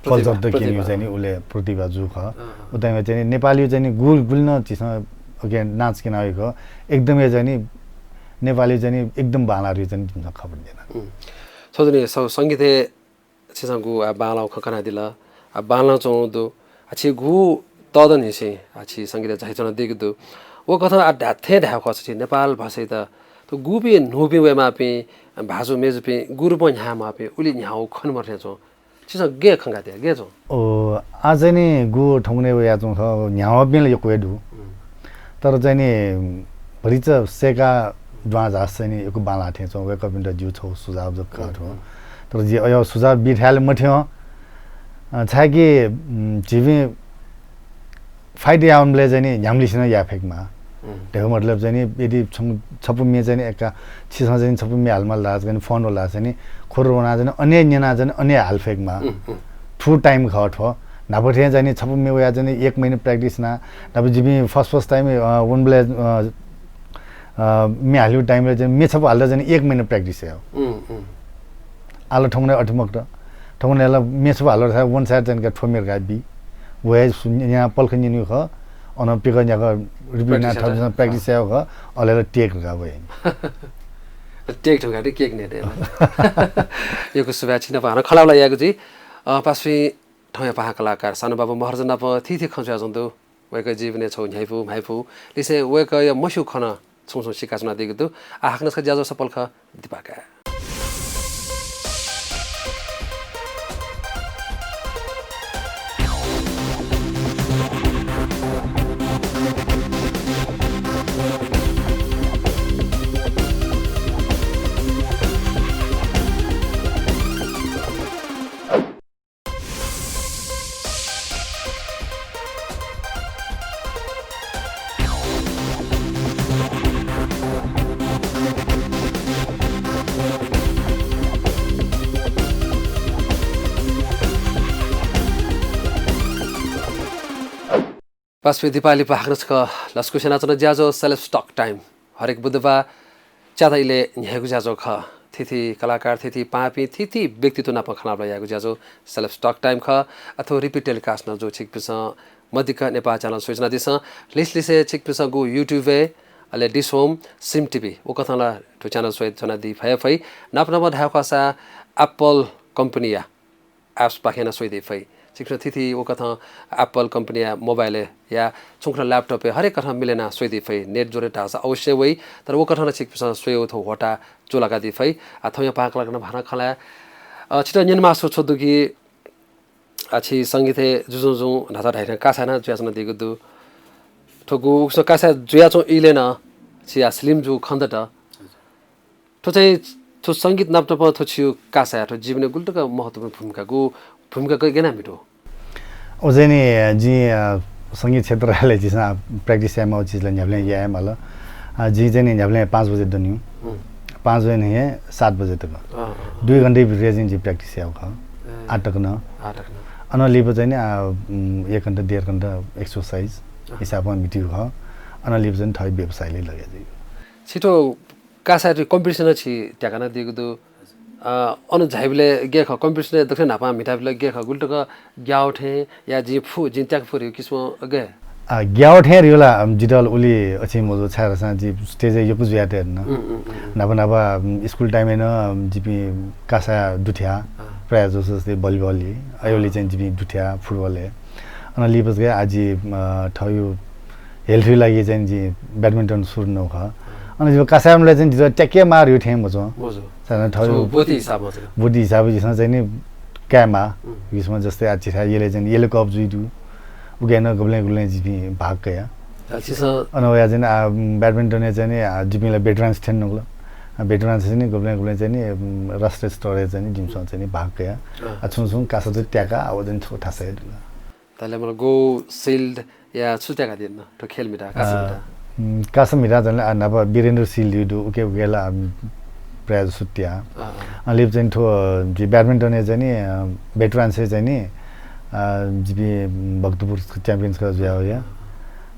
प्रतिभा, culture त प्रतिभा। क्यनियु चाहिँ नि उले प्रतिभा जु खः। अँ, अँ। उताय् चाहिँ नि नेपालयु चाहिँ नि गुल, गुल न झीसं, okay, नाच क्यनायु खः। एकदमै चाहिँ नि नेपालयु चाहिँ नि एकदम बांलारयु चाहिँ नि जिमिसं खबर देना। उम्। सजुने स-, संगीतय् छिसं गु, आ, बांलाउ खँ कनादिल, आ, बांलाउ च्वंगु दु, आ, छि गु तःदँ न्हिसिं, आ, छि संगीतय् झाइच्वनादीगु दु। व कथं, आ, धा-, थें धायेगु खः छि नेपाल भाषायात, त गुपिं न्हूपिं वयेमाःपिं, आ, भाजु मेजुपिं, गु रूपं न्ह्यायेमाःपिं, उलि न्ह्याउ खने मते थें च्वं। छिसं गय् खंकादिया, गय् च्वं? ओ, आ चाहिँ नि गु थौंकन्हय् वयाच्वं खः, न्ह्याउपिं ला यक्व हे दु। हम्म। तर चाहिँ नि भरिचा सय्का दुहां झास चाहिँ नि यक्व बांलाः थें च्वं, वय्कःपिन्त जिगु छगू सुझाव जक का थ्व। हम्म। तर जि अय् सुझाव बी थाय् ला मथ्यं, अ, छाय्कि, उम्, झीपिं fight यावंबलय् चाहिँ नि न्ह्याम्हलिसे नं याये फय्केमाः। हम्म। धयागु मतलब चाहिँ नि यदि छुं छपु म्ये चाहिँ नि एका छिसं चाहिँ नि छपु म्ये हालेमाल धाःसा चाहिँ नि phone वल धाःसा चाहिँ नि खोर वना चाहिँ नि अने न्यना चाहिँ नि अने हाले फय्केमाः। हम्म, हम्म। थ्व time खः थ्व। न्हापा थें चाहिँ नि छपु म्ये वया चाहिँ नि एक महिना practice ना। न्हापा जिपिं first, first time, अ, वनबलय्, अ, अ, म्ये हालेगु time-य् चाहिँ नि म्ये छपु हालेत चाहिँ नि एक महिना practice याः। हम्म, हम्म। आः ला थौंकन्हय् अथे मखुत। थौंकन्हय् ला म्ये छपु हालेत धाःसा one side चाहिँ नि का थ्व म्ये धकाः बी। व हे सु-, न्या पलख न्यनेगु खः। अन पिक न्याक repeat ना practice थप यात। Practice यायेगु खः। अले ला take धकाः वइ। Take धकाः दे cake ने दे। यक्व सुभाय् छिनाप हानं खँल्हाबल्हा यायेगु जुइ। अ, पासापिं थौंया पाहां कलाकार सानुबाबु महर्जन नाप थीथी खँ च्वयाच्वंगु दु। वय्कः जीवनय् छगू न्ह्याइपु, म्हाइपु लिसें वय्कःया मस्यू खँ नं छुं छुं सिकाच्वनादीगु दु। आः हाकनं छकः ज्याझ्वः सफल खः, दिपाका। पासापिं दिपाः लिपा हाकनं छकः लसकुस यानाच्वना ज्याझ्वः Celebs Talk Time। हरेक बुधबाः च्याता इलय् न्ह्याइगु ज्याझ्वः खः। थीथी कलाकार, थीथी पाहांपिं, थीथी व्यक्तित्व नाप खँल्हाबल्हा याइगु ज्याझ्वः Celebs Talk Time खः। अथवा repeat telecast नं जू। छिकपिन्सं मदिक्क नेपाः channel स्वयाच्वनादिसँ। लिसलिसे छिकपिन्सं गु YouTube-य्, अले Dish Home, Sim TV, व कथं ला थ्व channel स्वयाच्वनादी फया फइ। नाप नापं धायेगु खःसा Apple company-या apps पाखें नं स्वयादी फइ। छिकपिन्सं थीथी व कथं Apple company-या mobile-य् या छुं खः laptop-य् हरेक कथं मिले यानाः स्वयादी फइ। Net जोडे धाःसा अवश्य वइ, तर व कथं नं छिकपिन्सं स्वयाः थ्व ह्वःताः चूलाकादी फइ। आः थौंया पाहां कलाकारत भाःनं खँ ल्हाये। अ, छितः न्यनेमाःगु छगू दु कि, अ, छि संगीतय् जुजुं जुं न्हाचः धाइथें कासाय् नं जुयाच्वनादीगु दु। थ्व गु उकिसं कासाय् जुयाच्वंगु इलय् नं छिया स्लिम जू खँ दत। थ्व चाहिँ थ्व संगीत नाप नाप थ्व छियो कासाया थ्व जीवनय् गुलि तक महत्त्वपूर्ण भूमिका गु भूमिका ग-, गय् याना म्हितू? व चाहिँ नि, जिं, अ, संगीत क्षेत्रय् झीसं practice यायेमाःगु चिज ला न्ह्याबलें याये माल। अ, जिं चाहिँ नि न्ह्याबलें पाँच बजे दनिउ। पाँच बजे न्हय् सात बजे तक। दुई घण्टा भित्र चाहिँ जिं practice याउ खः। आठ तक न। आठ तक न। अन लिपा चाहिँ नि, अ, उम्, एक घण्टा, डेढ घण्टा exercise हिसाबं म्हितिउ खः। अन लिपा चाहिँ थ्व व्यवसायले लगे जुइ। छिथ्व कासाय् competition छि त्याका नं दीगु दु। अ, अन झाइबलय् गय् खः, competition दक्वसिनं न्हापां म्हिताबलय् गय् खः, गुलि तक ग्याउ थें या जिं फु, जिं त्याके फु धइगु किसिमं गय्? अ, ग्याउ थें धइगु ला, अम, जितः उलि अछि मजू, छाय्धाःसा जि stage-य् यक्व जुया तये धुन। न्हापा न्हापा, अम, school time-य् नं, अम, जिपिं कासा दुथ्या, प्रायः जसो जस्तै volleyball-य्, अय्‌वलि चाहिँ जिपिं दुथ्या football-य्। अन लिपा चाहिँ आः जि, अ, थ्व health-या लागि चाहिँ जि badminton सुरु नौ खः। अन जि कासाय् वंबलय् चाहिँ जितः त्याके मार यु थें मजू। मजू। साधारण थ्व छगू बोटी हिसाबं चाहिँ। बोटी हिसाबं जिसं चाहिँ नि काये माः। विश्वमा जस्तै आः छिथाय् यलय् चाहिँ नि यलय् cup जुइ दु। उके नं गबलें गबलें जिपिं भाग कया। अन वया चाहिँ नि, आ, badminton-य् चाहिँ नि, आ, जिपिं ला veterans थें नकल। आ, veterans चाहिँ नि गबलें गबलें चाहिँ नि, उम्, राष्ट्रिय स्तरय् चाहिँ नि जिमिसं चाहिँ नि भाग कया। आ, छुं छुं कासा त त्याका, आ, व चाहिँ नि छगू थासय् दुला। ताले मला gold, silver या छु त्याकादिल न? थ्व खेल म्हिता, कासा म्हिता। अ, उम्, कासा म्हिता चाहिँ आ, न्हापा वीरेन्द्र सिल दु, उके उके ला, उम्, प्रायः जसो त्या। अ, अ। अन लिपा चाहिँ थ्व, जि badminton-य् चाहिँ नि, अ, veterans-य् चाहिँ नि, अ, जिपिं भक्तपुर champions का जुया वया।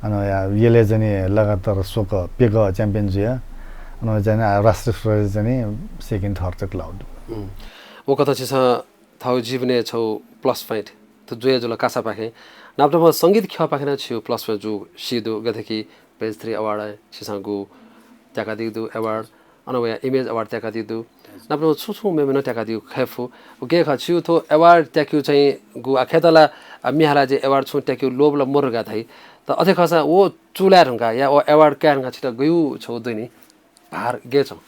अन या, यलय् चाहिँ नि लगातार स्वक पेक champion जुया। अन चाहिँ नि, आ, राष्ट्रिय स्तरय् चाहिँ नि second, third तक लाउ दु। उम्। व कथं छिसं थ्व जीवनय् छगू plus point त जुया जुल कासापाखें। नाप नाप संगीत ख्यःपाखें नं छिगु plus point जू सी दु, गथे कि Page Three Award छिसं गु त्याकादीगु दु award, अन वया Image Award त्याकादीगु दु। नाप नाप छुं छुं मेमेनं त्याकादीगु खये फु। उके खः छिगु थ्व award त्याकेगु चाहिँ गु आ खय्‌त ला, आ, म्ये हालाः जि award छुं त्याकेगु लोभ ला मरु का धाइ। त अथे खःसा व चूलाये धुंकाः या व award काये धुंकाः छितः गयु छगू दनि भार गय् च्वं?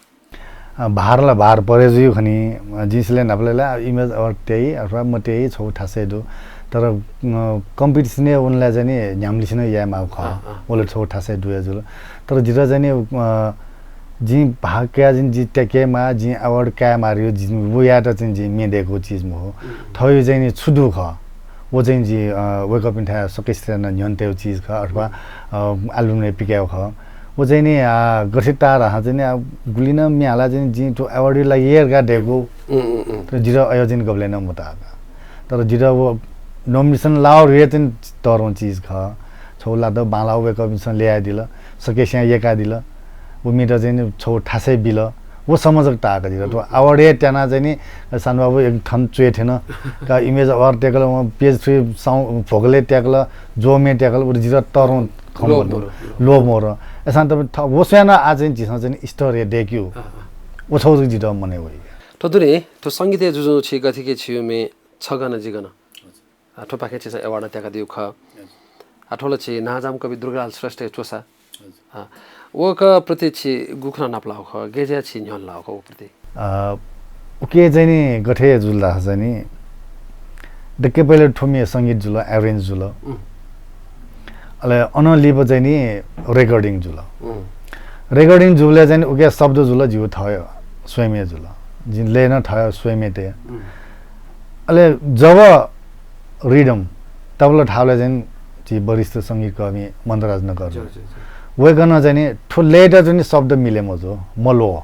अ, भार ला भार परे जुइ खनी। अ, जिं सिले न्हापा ला Image Award त्याइ अथवा मत्याइ छगू थासय् दु। तर, अ, competition-य् वनेला चाहिँ नि न्ह्याम्हलिसिनं याये माःगु खः। अँ, अँ। व ला छगू थासय् दुया जुल। तर जितः चाहिँ नि, अ, जिं भाग कया जिं जि त्याके माः, जिं award काये माः धइगु जिं व यायेत चाहिँ जिं म्ये दय्‌कूगु चिज मखु। थ्व चाहिँ नि छु दु खः। व चाहिँ जि, अ, वय्‌कःपिन्थाय् सकसितं न्ह्यःने तयेगु चिज खः अथवा, अ, album-य् पिकायेगु खः। व चाहिँ नि, आ, गथे ताः धाःसा चाहिँ नि, आ, गुलि नं म्ये हालाः चाहिँ नि जिं थ्व award-या लागि हे धकाः दय्‌कू। उम्, उम्, उम्। तर जितः अय् चाहिँ नि गबलें नं मताः का। तर जितः व nomination लाउ धइगु हे चाहिँ नि तःधंगु चिज खः। छगू लात बांलाः वय्‌कःपिन्सं ल्ययादिल, सकसियां यय्‌कादिल। व म्येत चाहिँ नि छगू थासय् बिल। व सम्म जक ताः का जितः। थ्व award हे त्यानाः चाहिँ नि सानबाबु एक थन च्वय् थ्यन। का Image Award त्याकल, वं Page Three sound vocal हे त्याकल, ज्वः म्ये त्याकल, व जितः तःधंगु खँ लोभ मदु। मरु। लोभ मरु। अय्‌सां त थ-, व स्वयां नं आः चाहिँ झीसं चाहिँ नि स्तर हे दय्‌केगु। अँ, अँ। व छगू जक जितः मनय् वइ। थ्व दुने, थ्व संगीतय् जुजुं छि गथे कि छिगु म्ये छ गन जि गन। आ, थ्वपाखें छिसं award नं त्याकादीगु खः। हजुर। आ, थ्व ला छि नांजाःम्ह कवि दुर्गालाल श्रेष्ठया च्वसा। हजुर। आ, वय्‌कःप्रति छि गुकथं नापलाःगु खः, गय् जुयाः छि न्ह्यःने लाःगु खः वप्रति? अ, उके चाहिँ नि गथे जुल धाःसा चाहिँ नि, दक्व पहिले थ्व म्ये संगीत जुल, arrange जुल। उम्। अले अनं लिपा चाहिँ नि recording जुल। उम्। Recording जूबलय् चाहिँ नि उके शब्द जुल जिगु थःगु स्वयम्‌या जुल। जिं लय नं थःगु स्वयम्‌या तया। उम्। अले जब rhythm तबला थाःबलय् चाहिँ नि झी वरिष्ठ संगीतकर्मी मन्तराज नकर। ज्यू, ज्यू, ज्यू। वय्‌कलं चाहिँ नि थ्व लय्‌त चाहिँ नि शब्द मिले मजू, मल्वः।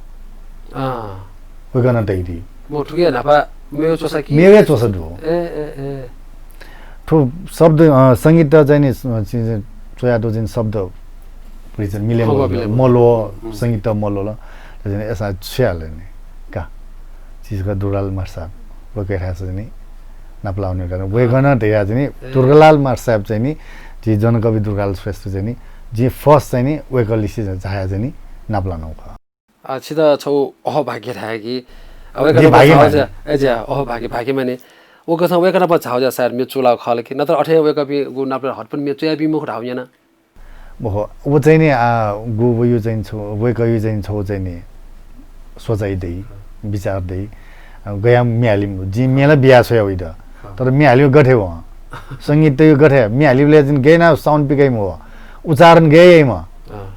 अँ। वय्‌कलं धयादी। म थुकिया न्हापा मेगु च्वसा कि? मेगु च्वसा दु। ए, ए, ए। थ्व शब्द, अ, संगीत चाहिँ नि, अ, चाहिँ नि च्वयातःगु चाहिँ नि शब्द मिले मजू, मल्वः, संगीत मल्वल। त चाहिँ नि अय्‌सां छु याये नि का। झीसं दुर्गालाल मास्टर साहब वय्‌कःयाथाय् चाहिँ नि नापलाःगु खः। वय्‌कलं धयाः चाहिँ नि दुर्गालाल मास्टर साहब चाहिँ नि, झी जनकवि दुर्गालाल श्रेष्ठ चाहिँ नि, जिं first चाहिँ नि वय्‌कःलिसे झायाः चाहिँ नि नापलानागु खः। आ, छित छगू अहोभाग्य धाये कि, आ, वय्‌कः नाप भाग्य झाःगु माने। ज्या, ए ज्या, अहोभाग्य, भाग्य माने। वय्‌कःपिं नाप झाःगु ज्या सायद म्ये चूलाःगु खः ला कि, नत्र अथे वय्‌कःपिनिगु नाप हतपति म्ये च्वयाबी मखु धाःगु न्यना? मखु, व चाहिँ नि, आ, गु वय्‌कःया चाहिँ छगू, वय्‌कःया चाहिँ छगू चाहिँ नि सोचाइ दइ, विचार दइ। आ, गय् म्ये हाली, जिं म्ये ला बिया छ्वया वइत। तर म्ये हाली गथे वं? संगीत त गथे? म्ये हालीबलय् चाहिँ गय् यानाः sound पिकाइ मखु, उच्चारण गय् याइ मखु। अँ।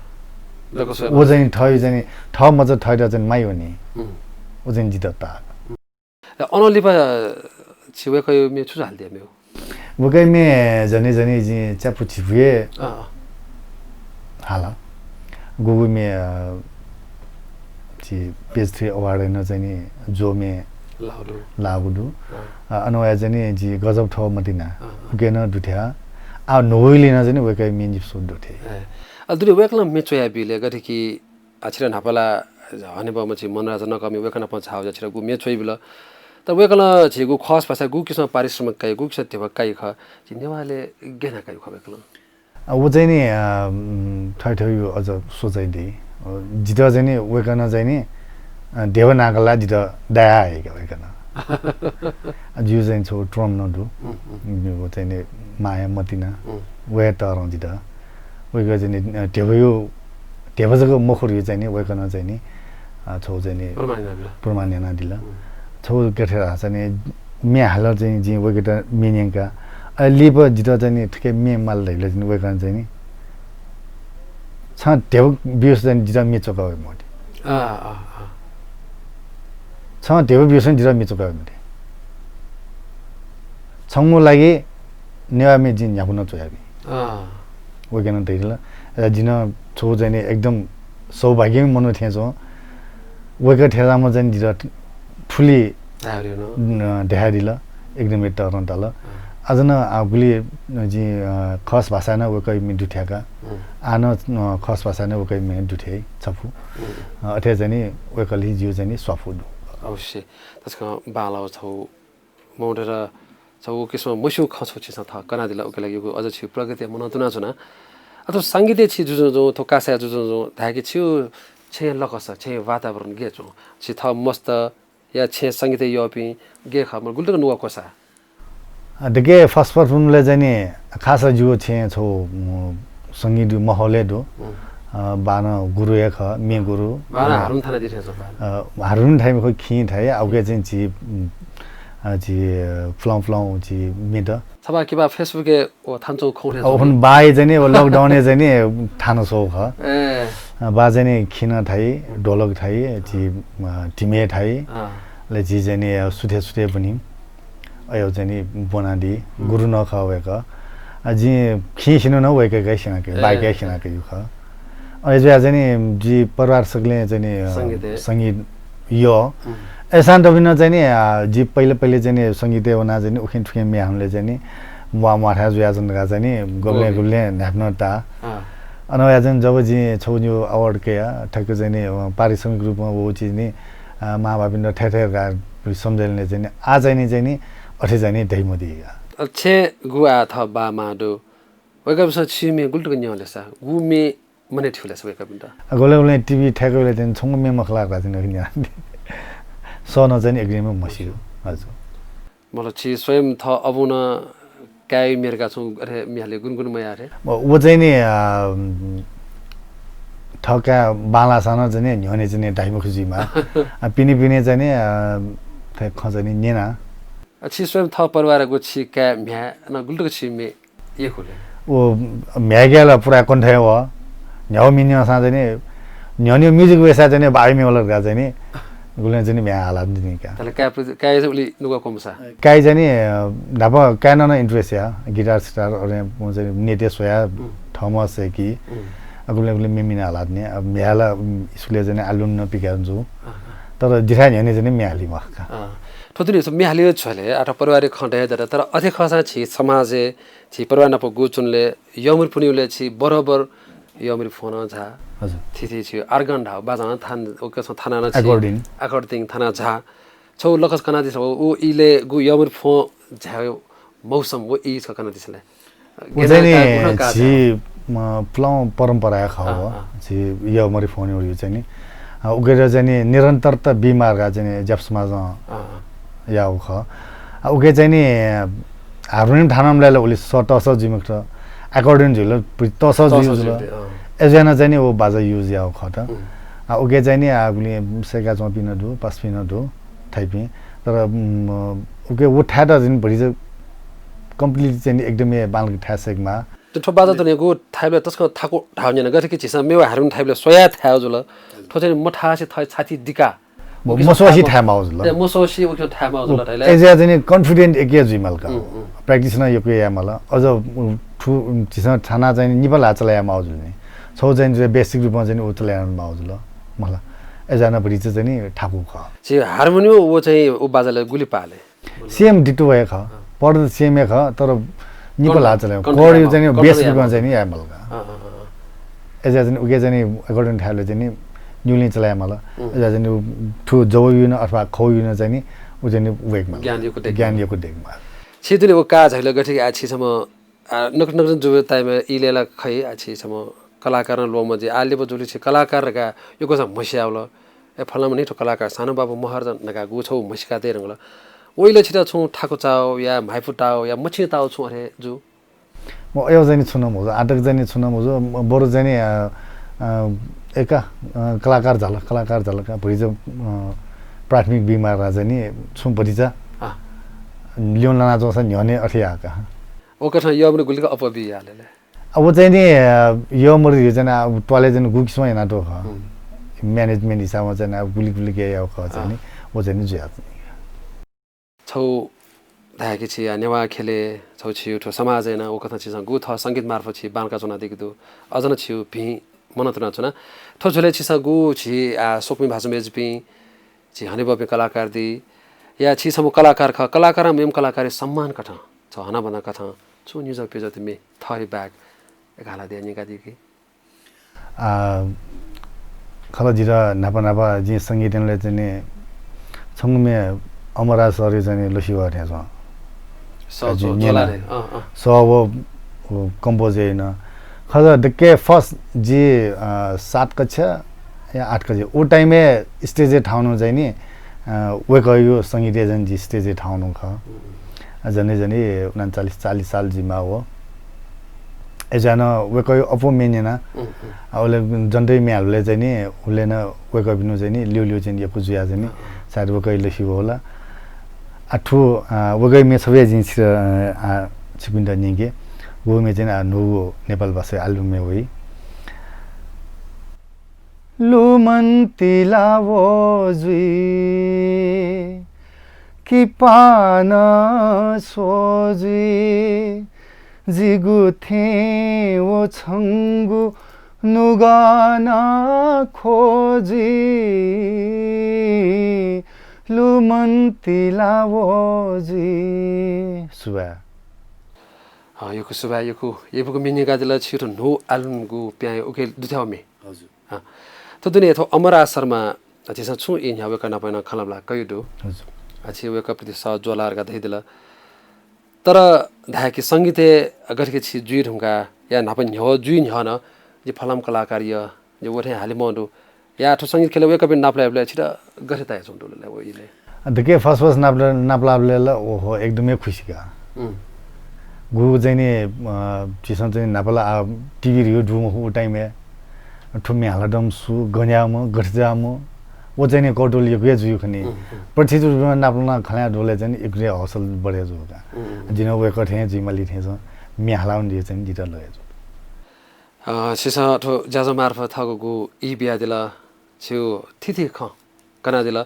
दक्व स्वये व चाहिँ नि थःयु चाहिँ नि, थः मचा थःत चाहिँ नि माया वनी। उम्। व चाहिँ नि जितः ताःहाकः। अ, अनं लिपा छि वय्कःयु म्ये छु छु हालादिया म्ये? वय्कःयु म्ये झन्डै झन्डै जिं च्यापु झिपु हे अँ। हाला। गुगु म्ये, अ, झी Page Three Award नं चाहिँ नि ज्वः म्ये लाःगु दु। लाःगु दु। अँ। अ, अनं वया चाहिँ नि झी गजब थ्व मतिना। अँ, अँ। उके नं दुथ्या। आ, न्हूगुलिं नं चाहिँ नि वय्कःयु म्ये निपु स्वः दुथे। ए। अले दुने वय्कलं म्ये च्वयाबीले गथे कि आ, छितः न्हापा ला हनेबहःम्ह झी मनराजा नकःमि वय्कः नाप झाःगु जुयाः छितः गु म्ये च्वइबिल। तर वय्कलं झीगु खस भाषाय् गु किसिमं पारिश्रमिक काइ, गु किसिमं ध्यबा काइ खः, झी नेवालय् गय् याना काइ खः वय्कलं? अ, व चाहिँ नि, अ, उम्, थथे थथे अझ सोचाइ दइ। अ, जितः चाहिँ नि वय्कलं चाहिँ नि, अ, ध्यबा नाकल ला जितः दाया हइका वय्कलं। अ, जिगु चाहिँ छगू term नं दु। उम्, उम्। व चाहिँ नि माया मतिना। उम्। वया तःधं जितः वय्कः चाहिँ नि, अ, ध्यबायु, ध्यबा जक मखुगु चाहिँ नि वय्कलं चाहिँ नि, अ, छगू चाहिँ नि प्रमाण यानादिल। प्रमाण यानादिल। उम्। छगू गथे धाःसा नि म्ये हालः चाहिँ जिं वय्कःयात म्ये न्यंका। अले लिपा जितः चाहिँ नि थुके म्ये माल धाइबलय् चाहिँ नि वय्कलं चाहिँ नि छं ध्यबा ब्यूसा चाहिँ नि जितः म्ये च्वका वये मते। अँ, अँ, अँ। छं ध्यबा ब्यूसा नि जितः म्ये च्वका वये मते। छंगु लागि नेवाः म्ये जिं न्ह्यागु नं च्वयाबी। अँ। वय्कलं धयादिल। अ, जिं नं छगू चाहिँ नि एकदम सौभाग्यमय मनू थें च्वं। वय्कः थें झाःम्ह चाहिँ नि जितः थुलि धयादिल। न, धयादिल। एकदम हे तःधं ताल। अँ। अझ नं, अ, गुलि, अ, जिं, अ, खस भाषाय् नं वय्कःयु म्ये दुथ्याका। अँ। आः नं, अ, खस भाषाय् नं वय्कःयु म्ये दुथे छपु। अँ। अ, अथे चाहिँ नि वय्कःलिसे जिगु चाहिँ नि स्वापू दु। अवश्य। तसकं बांलाःगु छगू मनूतय्त छगू किसिमं मस्यूगु खँ छगू छिसं थः कनादिल, उके लागि यक्व अझ छि प्रगति मनंतुना च्वना। अथवा संगीतय् छि जुजुं जुं, थ्व कासाय् जुजुं जुं धाय्कि छिगु छेँय् लकस, छेँय् वातावरण गय् च्वं? छि थः मस्त या छेँय् संगीतय् यःपिं गय् खः, मखु गुलि तक नुगः क्वसाः? अ, दकलय् first प्रथमय् चाहिँ नि खास जिगु छेँय् छगू, उम्, संगीतयु माहौल हे दु। उम्। अ, बाःनं गुरु हे खः, म्ये गुरु। बाःनं हार्मोनियम थानादी थें च्वं बाःनं। अ, हार्मोनियम थाइ मखु, खिं थाइ, अ, उके चाहिँ झी, उम्, अ, झी, अ, पुलां पुलां झी म्येत। छबा किबा Facebook-य् व थानाच्वंगु खँ थें अ, च्वं। उखुन्हु बाःइ चाहिँ नि, व lockdown-य् चाहिँ नि थाना स्वःगु खः। ए। अ, बाः चाहिँ नि खिं थाइ, ढोलक थाइ, झी, अ, ढिमे थाइ। अँ। अले झी चाहिँ नि, अ, सुथय् सुथय् ब्वनी। अय् चाहिँ नि ब्वनादी, हम्म। गुरु नं खः वय्कः। अ, जिं खिं स्यनेगु नं वय्कःके स्यनाकि, ए। बाःके स्यनाकि यु खः। अय् जुयाः चाहिँ नि जि परिवार सकलें चाहिँ नि, अ, संगीत। संगीत यः। हम्म। अय्सां दबिन चाहिँ नि, अ, जि पहिले पहिले चाहिँ नि संगीतय् वनाः चाहिँ नि उखें थुखें म्ये हानुबलय् चाहिँ नि म्वाः म्वाःथाय् जुयाच्वन धकाः चाहिँ नि गुबलें गुबलें न्हाय्पनं ताः। अँ। अन वयाः चाहिँ जब जिं छगू award कया, ठ्याक्क चाहिँ नि, अ, पारिश्रमिक रूपमा व चिज नि, अ, मांबौपिन्त थथे थथे धकाः सम्झाइबलय् चाहिँ नि, आः चाहिँ नि, चाहिँ नि, अथे चाहिँ नि धइ मदी का। अ, छेँय् गु आः थः बाः मां दु। वय्कःपिन्सं छिमि गुलि तक न्यंलेसा, गु म्ये मनय् थ्यूलेसा वय्कःपिन्त? अ, गुबलें गुबलें TV थाय्कःबलय् चाहिँ नि छंगु म्ये मखु ला धकाः चाहिँ नि न्यनादी। सः नं चाहिँ नि एकदम मस्यू। हजुर। मतलब छि स्वयं थः अबुं नं काय् म्ये धकाः छुं अथे म्ये हाले गुनगुन मयाः अथे? व, व चाहिँ नि, अ, थः काय् बांलाःसां नं चाहिँ नि न्ह्यःने चाहिँ नि धाइ मखु जुइमाः। अ, पिने पिने चाहिँ नि, अ, थ्व खँ चाहिँ नि न्यना। अ, छि स्वयं थः परिवारयागु छि काय् म्ह्याय् नं गुलि तक छि म्ये यय्कूले? व म्ह्याय्के ला पुरा कण्ठय् वः। न्ह्यागु म्ये न्यंसां चाहिँ नि, न्ह्यःने music वय्सां चाहिँ नि बाःया म्ये वल धकाः चाहिँ नि, गुबलें चाहिँ नि म्ह्याय् हालादिनि का। तर काय् प्र-, काय् चाहिँ उलि नुगः क्वमसा? काय् चाहिँ नि, अ, न्हापा काय्नं नं interest या, guitar सितार, अले चाहिँ नि net-य् स्वया, हम्म। थःम्हं सय्की। हम्म। अ, गुबलें गुबलें म्ये मिना हालादिनि। अ, म्ह्याय् ला, उम्, स्कुलय् चाहिँ नि album नं पिकाय् जू। अँ। तर जिथाय् न्ह्यःने चाहिँ नि म्ये हाली मखु का। अँ। थ्व दुने म्ये हाली झ्वलय् आः थः परिवारया खँ धयादिल, तर अथे खःसां झी समाजय् झी परिवार नाप गु च्वनले यःमरि पुन्हिबलय् छि बरोबर यःमरि फोनं झाः। हजुर। थीथी छि organ धाः, बाजं थान, उकेसं थाना नं छि accordion। Accordion थाना झाः। छौ लकस कनादिसँ, उ इले गु यःमरि फों झाय् मौसम व ई छ कनादिसँ ले। उ चाहिँ नि झी, अ, पुलां परम्परा खः, अँ, अँ। झी यःमरि फों नि उ चाहिँ नि। अ, उके चाहिँ नि निरन्तरता बिमार का चाहिँ नि ज्यापु समाजं अँ, अँ। याउ खः। अ, उके चाहिँ नि हार्मोनियम थानाम्ह लाय् ला उलि स-, तःसः जुइ मखुत। Accordion जुइ ला, तःसः जुइ तःसः जुल। जुइ, अँ। अय् जुयाः नं चाहिँ नि व बाजा use याउ खः त। उम्। आ, उके चाहिँ नि आ, गुलि सय्का च्वंपिं नं दु, पासापिं नं दु, थाइपिं। तर, उम्, उके व थाय्त चाहिँ नि भति चाहिँ completely चाहिँ नि एकदम हे बांलाक थाय् सय्केमाः। थ्व बाजा त्वनेगु थाय्‌बलय् तसकं थाकु धाःगु न्यना, गथे कि झीसं मेवा हारमोनियम थाय्‌बलय् स्वयाः थायेगु जुल। थ्व चाहिँ मथासे थः छाती दिकाः मसोसि थायेमाःगु जुल। मसोसि उखे थायेमाःगु जुल धाइ ला। अय्‌जुया चाहिँ नि confident यक्व जुइमाल का। Practice नं यक्व यायेमाल। अझ उ थु झीसं छाना चाहिँ नि निपा ल्हाः चले यायेमाःगु जुल नि। छगू चाहिँ नि basic रूपं चाहिँ नि उ चले यायेमाःगु जुल। मला। अय्‌जुया नं भतिचा चाहिँ नि थाकु खः। झी हारमोनियम व चाहिँ उ बाजालय् गुलि पाः ले? Same ditto हे खः। Chord त same हे खः, तर निपा ल्हाः चले यायेमाःगु। Chord यो चाहिँ नि basic रूपमा चाहिँ नि यायेमाल का। अय्‌जुया चाहिँ नि उके चाहिँ नि according थाय्‌बलय् चाहिँ नि न्यूलिं चले यायेमाल। अय्‌जुया चाहिँ नि उ थु जव युन अथवा खव युन चाहिँ नि उ चाहिँ नि वेकमाल। ज्ञान यक्व देकमाल। छि दुने व का झाइल गथे आ छि छम्ह, आ, नक-, नकजन जुबे time-य् इलय् ला खइ, आ, छि छम्ह कलाकारं ल्वःमंजी, आ, लिपा जुलि छि कलाकार धकाः यक्व सा म्हसियावल। ए, फलानाम्ह नि थ्व कलाकार, सानो बाबु महर्जन धकाः गु छौ म्हसिका दये धुंकल। वइलय् छित छुं थाकु चाव या म्हाइपु ताव या मछिं ताव छुं अथे जु? म अय् चाहिँ नि छुं नं मजू, आटक चाहिँ नि छुं नं मजू, म-, बरु चाहिँ नि, अ, अ, एका, अ, कलाकार झाल, कलाकार झाल का, भतिचा, अ, प्राथमिक बिमार चाहिँ नि छुं भतिचा, अँ। ल्यं लाना च्वंसा न्ह्यःने अथे याः का। व कथं यःमरि गुलिक अप्वः बी याले ले? अब व चाहिँ नि, अ, यःमरि चाहिँ नि, आ, त्वालय् चाहिँ नि गु किसिमं याना दु खः। Management हिसाबं चाहिँ नि, आ, गुलि गुलि के याव खः चाहिँ नि, अँ। व चाहिँ नि जुया। छौ धाय्‌के छि या नेवाः ख्यलय्, छौ छियु थ्व समाजय् नं व कथं छिसं गु थः संगीत मार्फत छि बांलाका च्वनादीगु दु। अझ नं छियु भिं मनंतुना च्वना। थ्व झ्वलय् छिसं गु झी, आ, स्वकुमि भाजु मय्‌जुपिं, झी हनेबहःपिं कलाकार दी, या छि छम्ह कलाकार खः, कलाकारं मेम्ह कलाकारया सम्मान कथं, छ हनाबना कथं, छुं निजः प्यजःतय् म्ये थःरि बाय्‌क एकाला दया निंकादीकी। आ, खला जितः न्हापा न्हापा जिं संगीत न्यनलय् चाहिँ नि छंगु म्ये अमरा सरया चाहिँ नि लसिवा थें च्वं। स-, आ, जिं स-, न्यना। ज्वला रे, अँ, अँ। स व, व compose याइन। खला दक्के first जि, आ, सात कक्षा या आठ कक्षा। उ time-य् stage-य् थाउनु चाहिँ नि, आ, वय्‌कःयु संगीतय् चाहिँ जि stage-य् थाउनु खः। आ, झन्डै झन्डै उनान्चालिस चालिस साल जुइमाः व। अय्‌जुया नं वय्‌कःयु अप्वः म्ये न्यना। उम्, उम्। आ, उले जनतायु म्ये हालबलय् चाहिँ नि, उले नं वय्‌कःपिनु चाहिँ नि, ल्यू ल्यू चाहिँ नि यक्व जुया चाहिँ नि, अँ। सायद वय्‌कःयु लसिवा होला। आ, थ्व, आ, वय्‌कःयु म्ये छपु हे जिं छित, आ, आ, छिकपिन्त न्यंके। व म्ये चाहिँ नि, आ, न्हूगु नेपाल भाषा album-य् वइ। लुमन्तिला व जुइ, कि पान स्वजुइ, जिगु थें व छंगु नुगः नं ख्वजुइ, लुमन्तिला व जुइ। सुभाय्। अँ, यक्व सुभाय्, यक्व, यक्व म्ये न्यंकादिल, छिगु न्हू album-गु प्यां उके दुथ्याःगु म्ये। हजुर। अँ, थ्व दुने थ्व अमरा शर्मा, अ, झीसं छुं ई न्ह्यः वय्‌कः नाप नं खँल्हाबल्हा कयागु दु। हजुर। अ, छि वय्‌कः प्रति सः ज्वला धकाः धयादिल। तर धाय्‌के संगीतय् गथे कि छि जुइ धुंकाः या न्हापा न्ह्यः जुइ न्ह्यः नं जि फलाम कलाकार यः, जि व थें हाले मं दु। या थ्व संगीत ख्यलय् वय्‌कःपिं नापलायेबलय् छित गथे तयाच्वंगु दु ले व इलय्? दक्के first first नापला-, नापलाबलय् ला ओहो एकदमै खुसी का। उम्। गु चाहिँ नि, अ, झीसं चाहिँ नि न्हापा ला आ TV धियो दु मखु उ time-य्। थ्व म्ये हालादीम्ह सु, गन याःम्ह, गथे जुयाम्ह, व चाहिँ नि कौतूहल यक्व हे जुइ खनी। उम्, उम्। प्रत्यक्ष रूपमा नापलाना खँ ल्हाये दबलय् चाहिँ नि यक्व हे हौसला बढे जू का। उम्, उम्। जि नं वय्‌कः थें जुइमाली थें च्वं, म्ये हालावने धियो चाहिँ नि जितः लगे जू। अ, छिसं थ्व ज्याझ्वः मार्फत थःगु गु ई बियादिल, छिगु थीथी खँ कनादिल।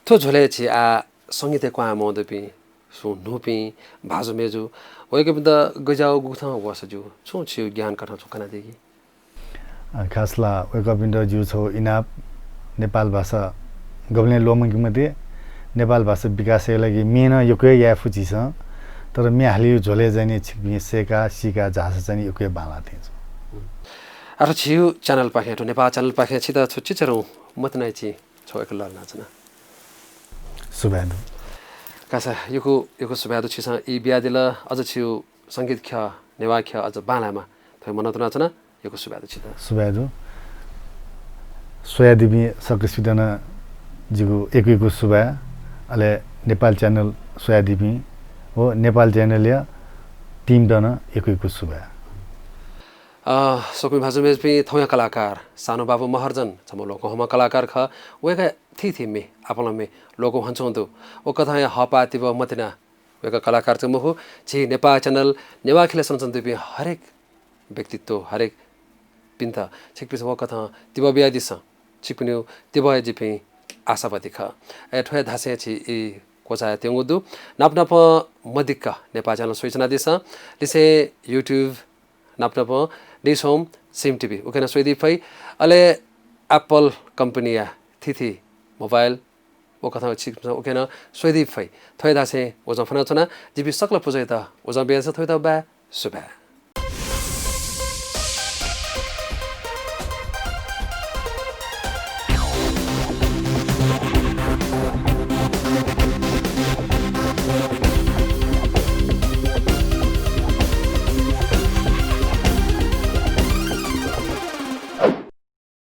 थ्व झ्वलय् झी आ संगीतय् क्वहां मवंदुपिं सुं न्हूपिं भाजु मय्‌जु वय्‌कःपिन्त गज्याःगु गुकथं होश जू, छुं छिगु ज्ञान कथं छुं कनादीकी? अ, खास ला वय्‌कःपिन्त जिगु छगू इनाप, नेपाल भाषा गबलें ल्वःमंके मते, नेपाल भाषा विकासया लागि म्ये नं यक्व हे याये फु झीसं, तर म्ये हालेगु झ्वलय् चाहिँ नि छिकपिं सय्‌का, सीका झाःसा चाहिँ नि यक्व हे बांलाः थें च्वं। आः थ्व झीगु channel पाखें, थ्व नेपाल channel पाखें छितः थ्व चिचीधंगु मतिनाया चिं छगू एक लःल्हानाच्वना। सुभाय् दु। कासा, यक्व, यक्व सुभाय् दु छिसं ई बियादिल, अझ छिगु संगीत ख्यः, नेवाः ख्यः अझ बांलायेमा धइगु मनंतुनाच्वना। यक्व सुभाय् दु छितः। सुभाय् दु। स्वयादीपिं सकसितं नं जिगु यक्व यक्व सुभाय्। अले नेपाल channel स्वयादीपिं व नेपाल channel-या team-त नं यक्व यक्व सुभाय्। अ, स्वकुमि भाजु मय्‌जुपिं, थौंया कलाकार सानु बाबु महर्जन छम्ह ल्वःकूम्ह कलाकार खः। वय्‌कःया थीथी म्ये आपालं म्ये ल्वःकू हनाच्वंगु दु। व कथंया हःपाः तिबः मतिना वय्‌कः कलाकार जक मखु, झी नेपाल channel नेवाः ख्यलय् सनाच्वनादीपिं हरेक व्यक्तित्व हरेक पिन्त छिकपिन्सं वकथं तिबः बियादिसँ। छिकपिनिगु तिबः हे जिपिं आशावादी खः। अय् थ्व हे धासें झी ई क्वचाय् त्यंगु दु। नाप नापं मदिक्क नेपाः channel स्वयाच्वनादिसँ। लिसें YouTube नाप नापं News Home, Zeme TV उखे नं स्वयादी फइ। अले Apple company या थीथी mobile वकथं छिकपिन्सं उखे नं स्वयादी फइ। थ्व हे धासें उजं फ्वनाच्वना। जिपिं सकल पुचःयात उजं बियादिसँ। थ्वयात बाय्, सुभाय्।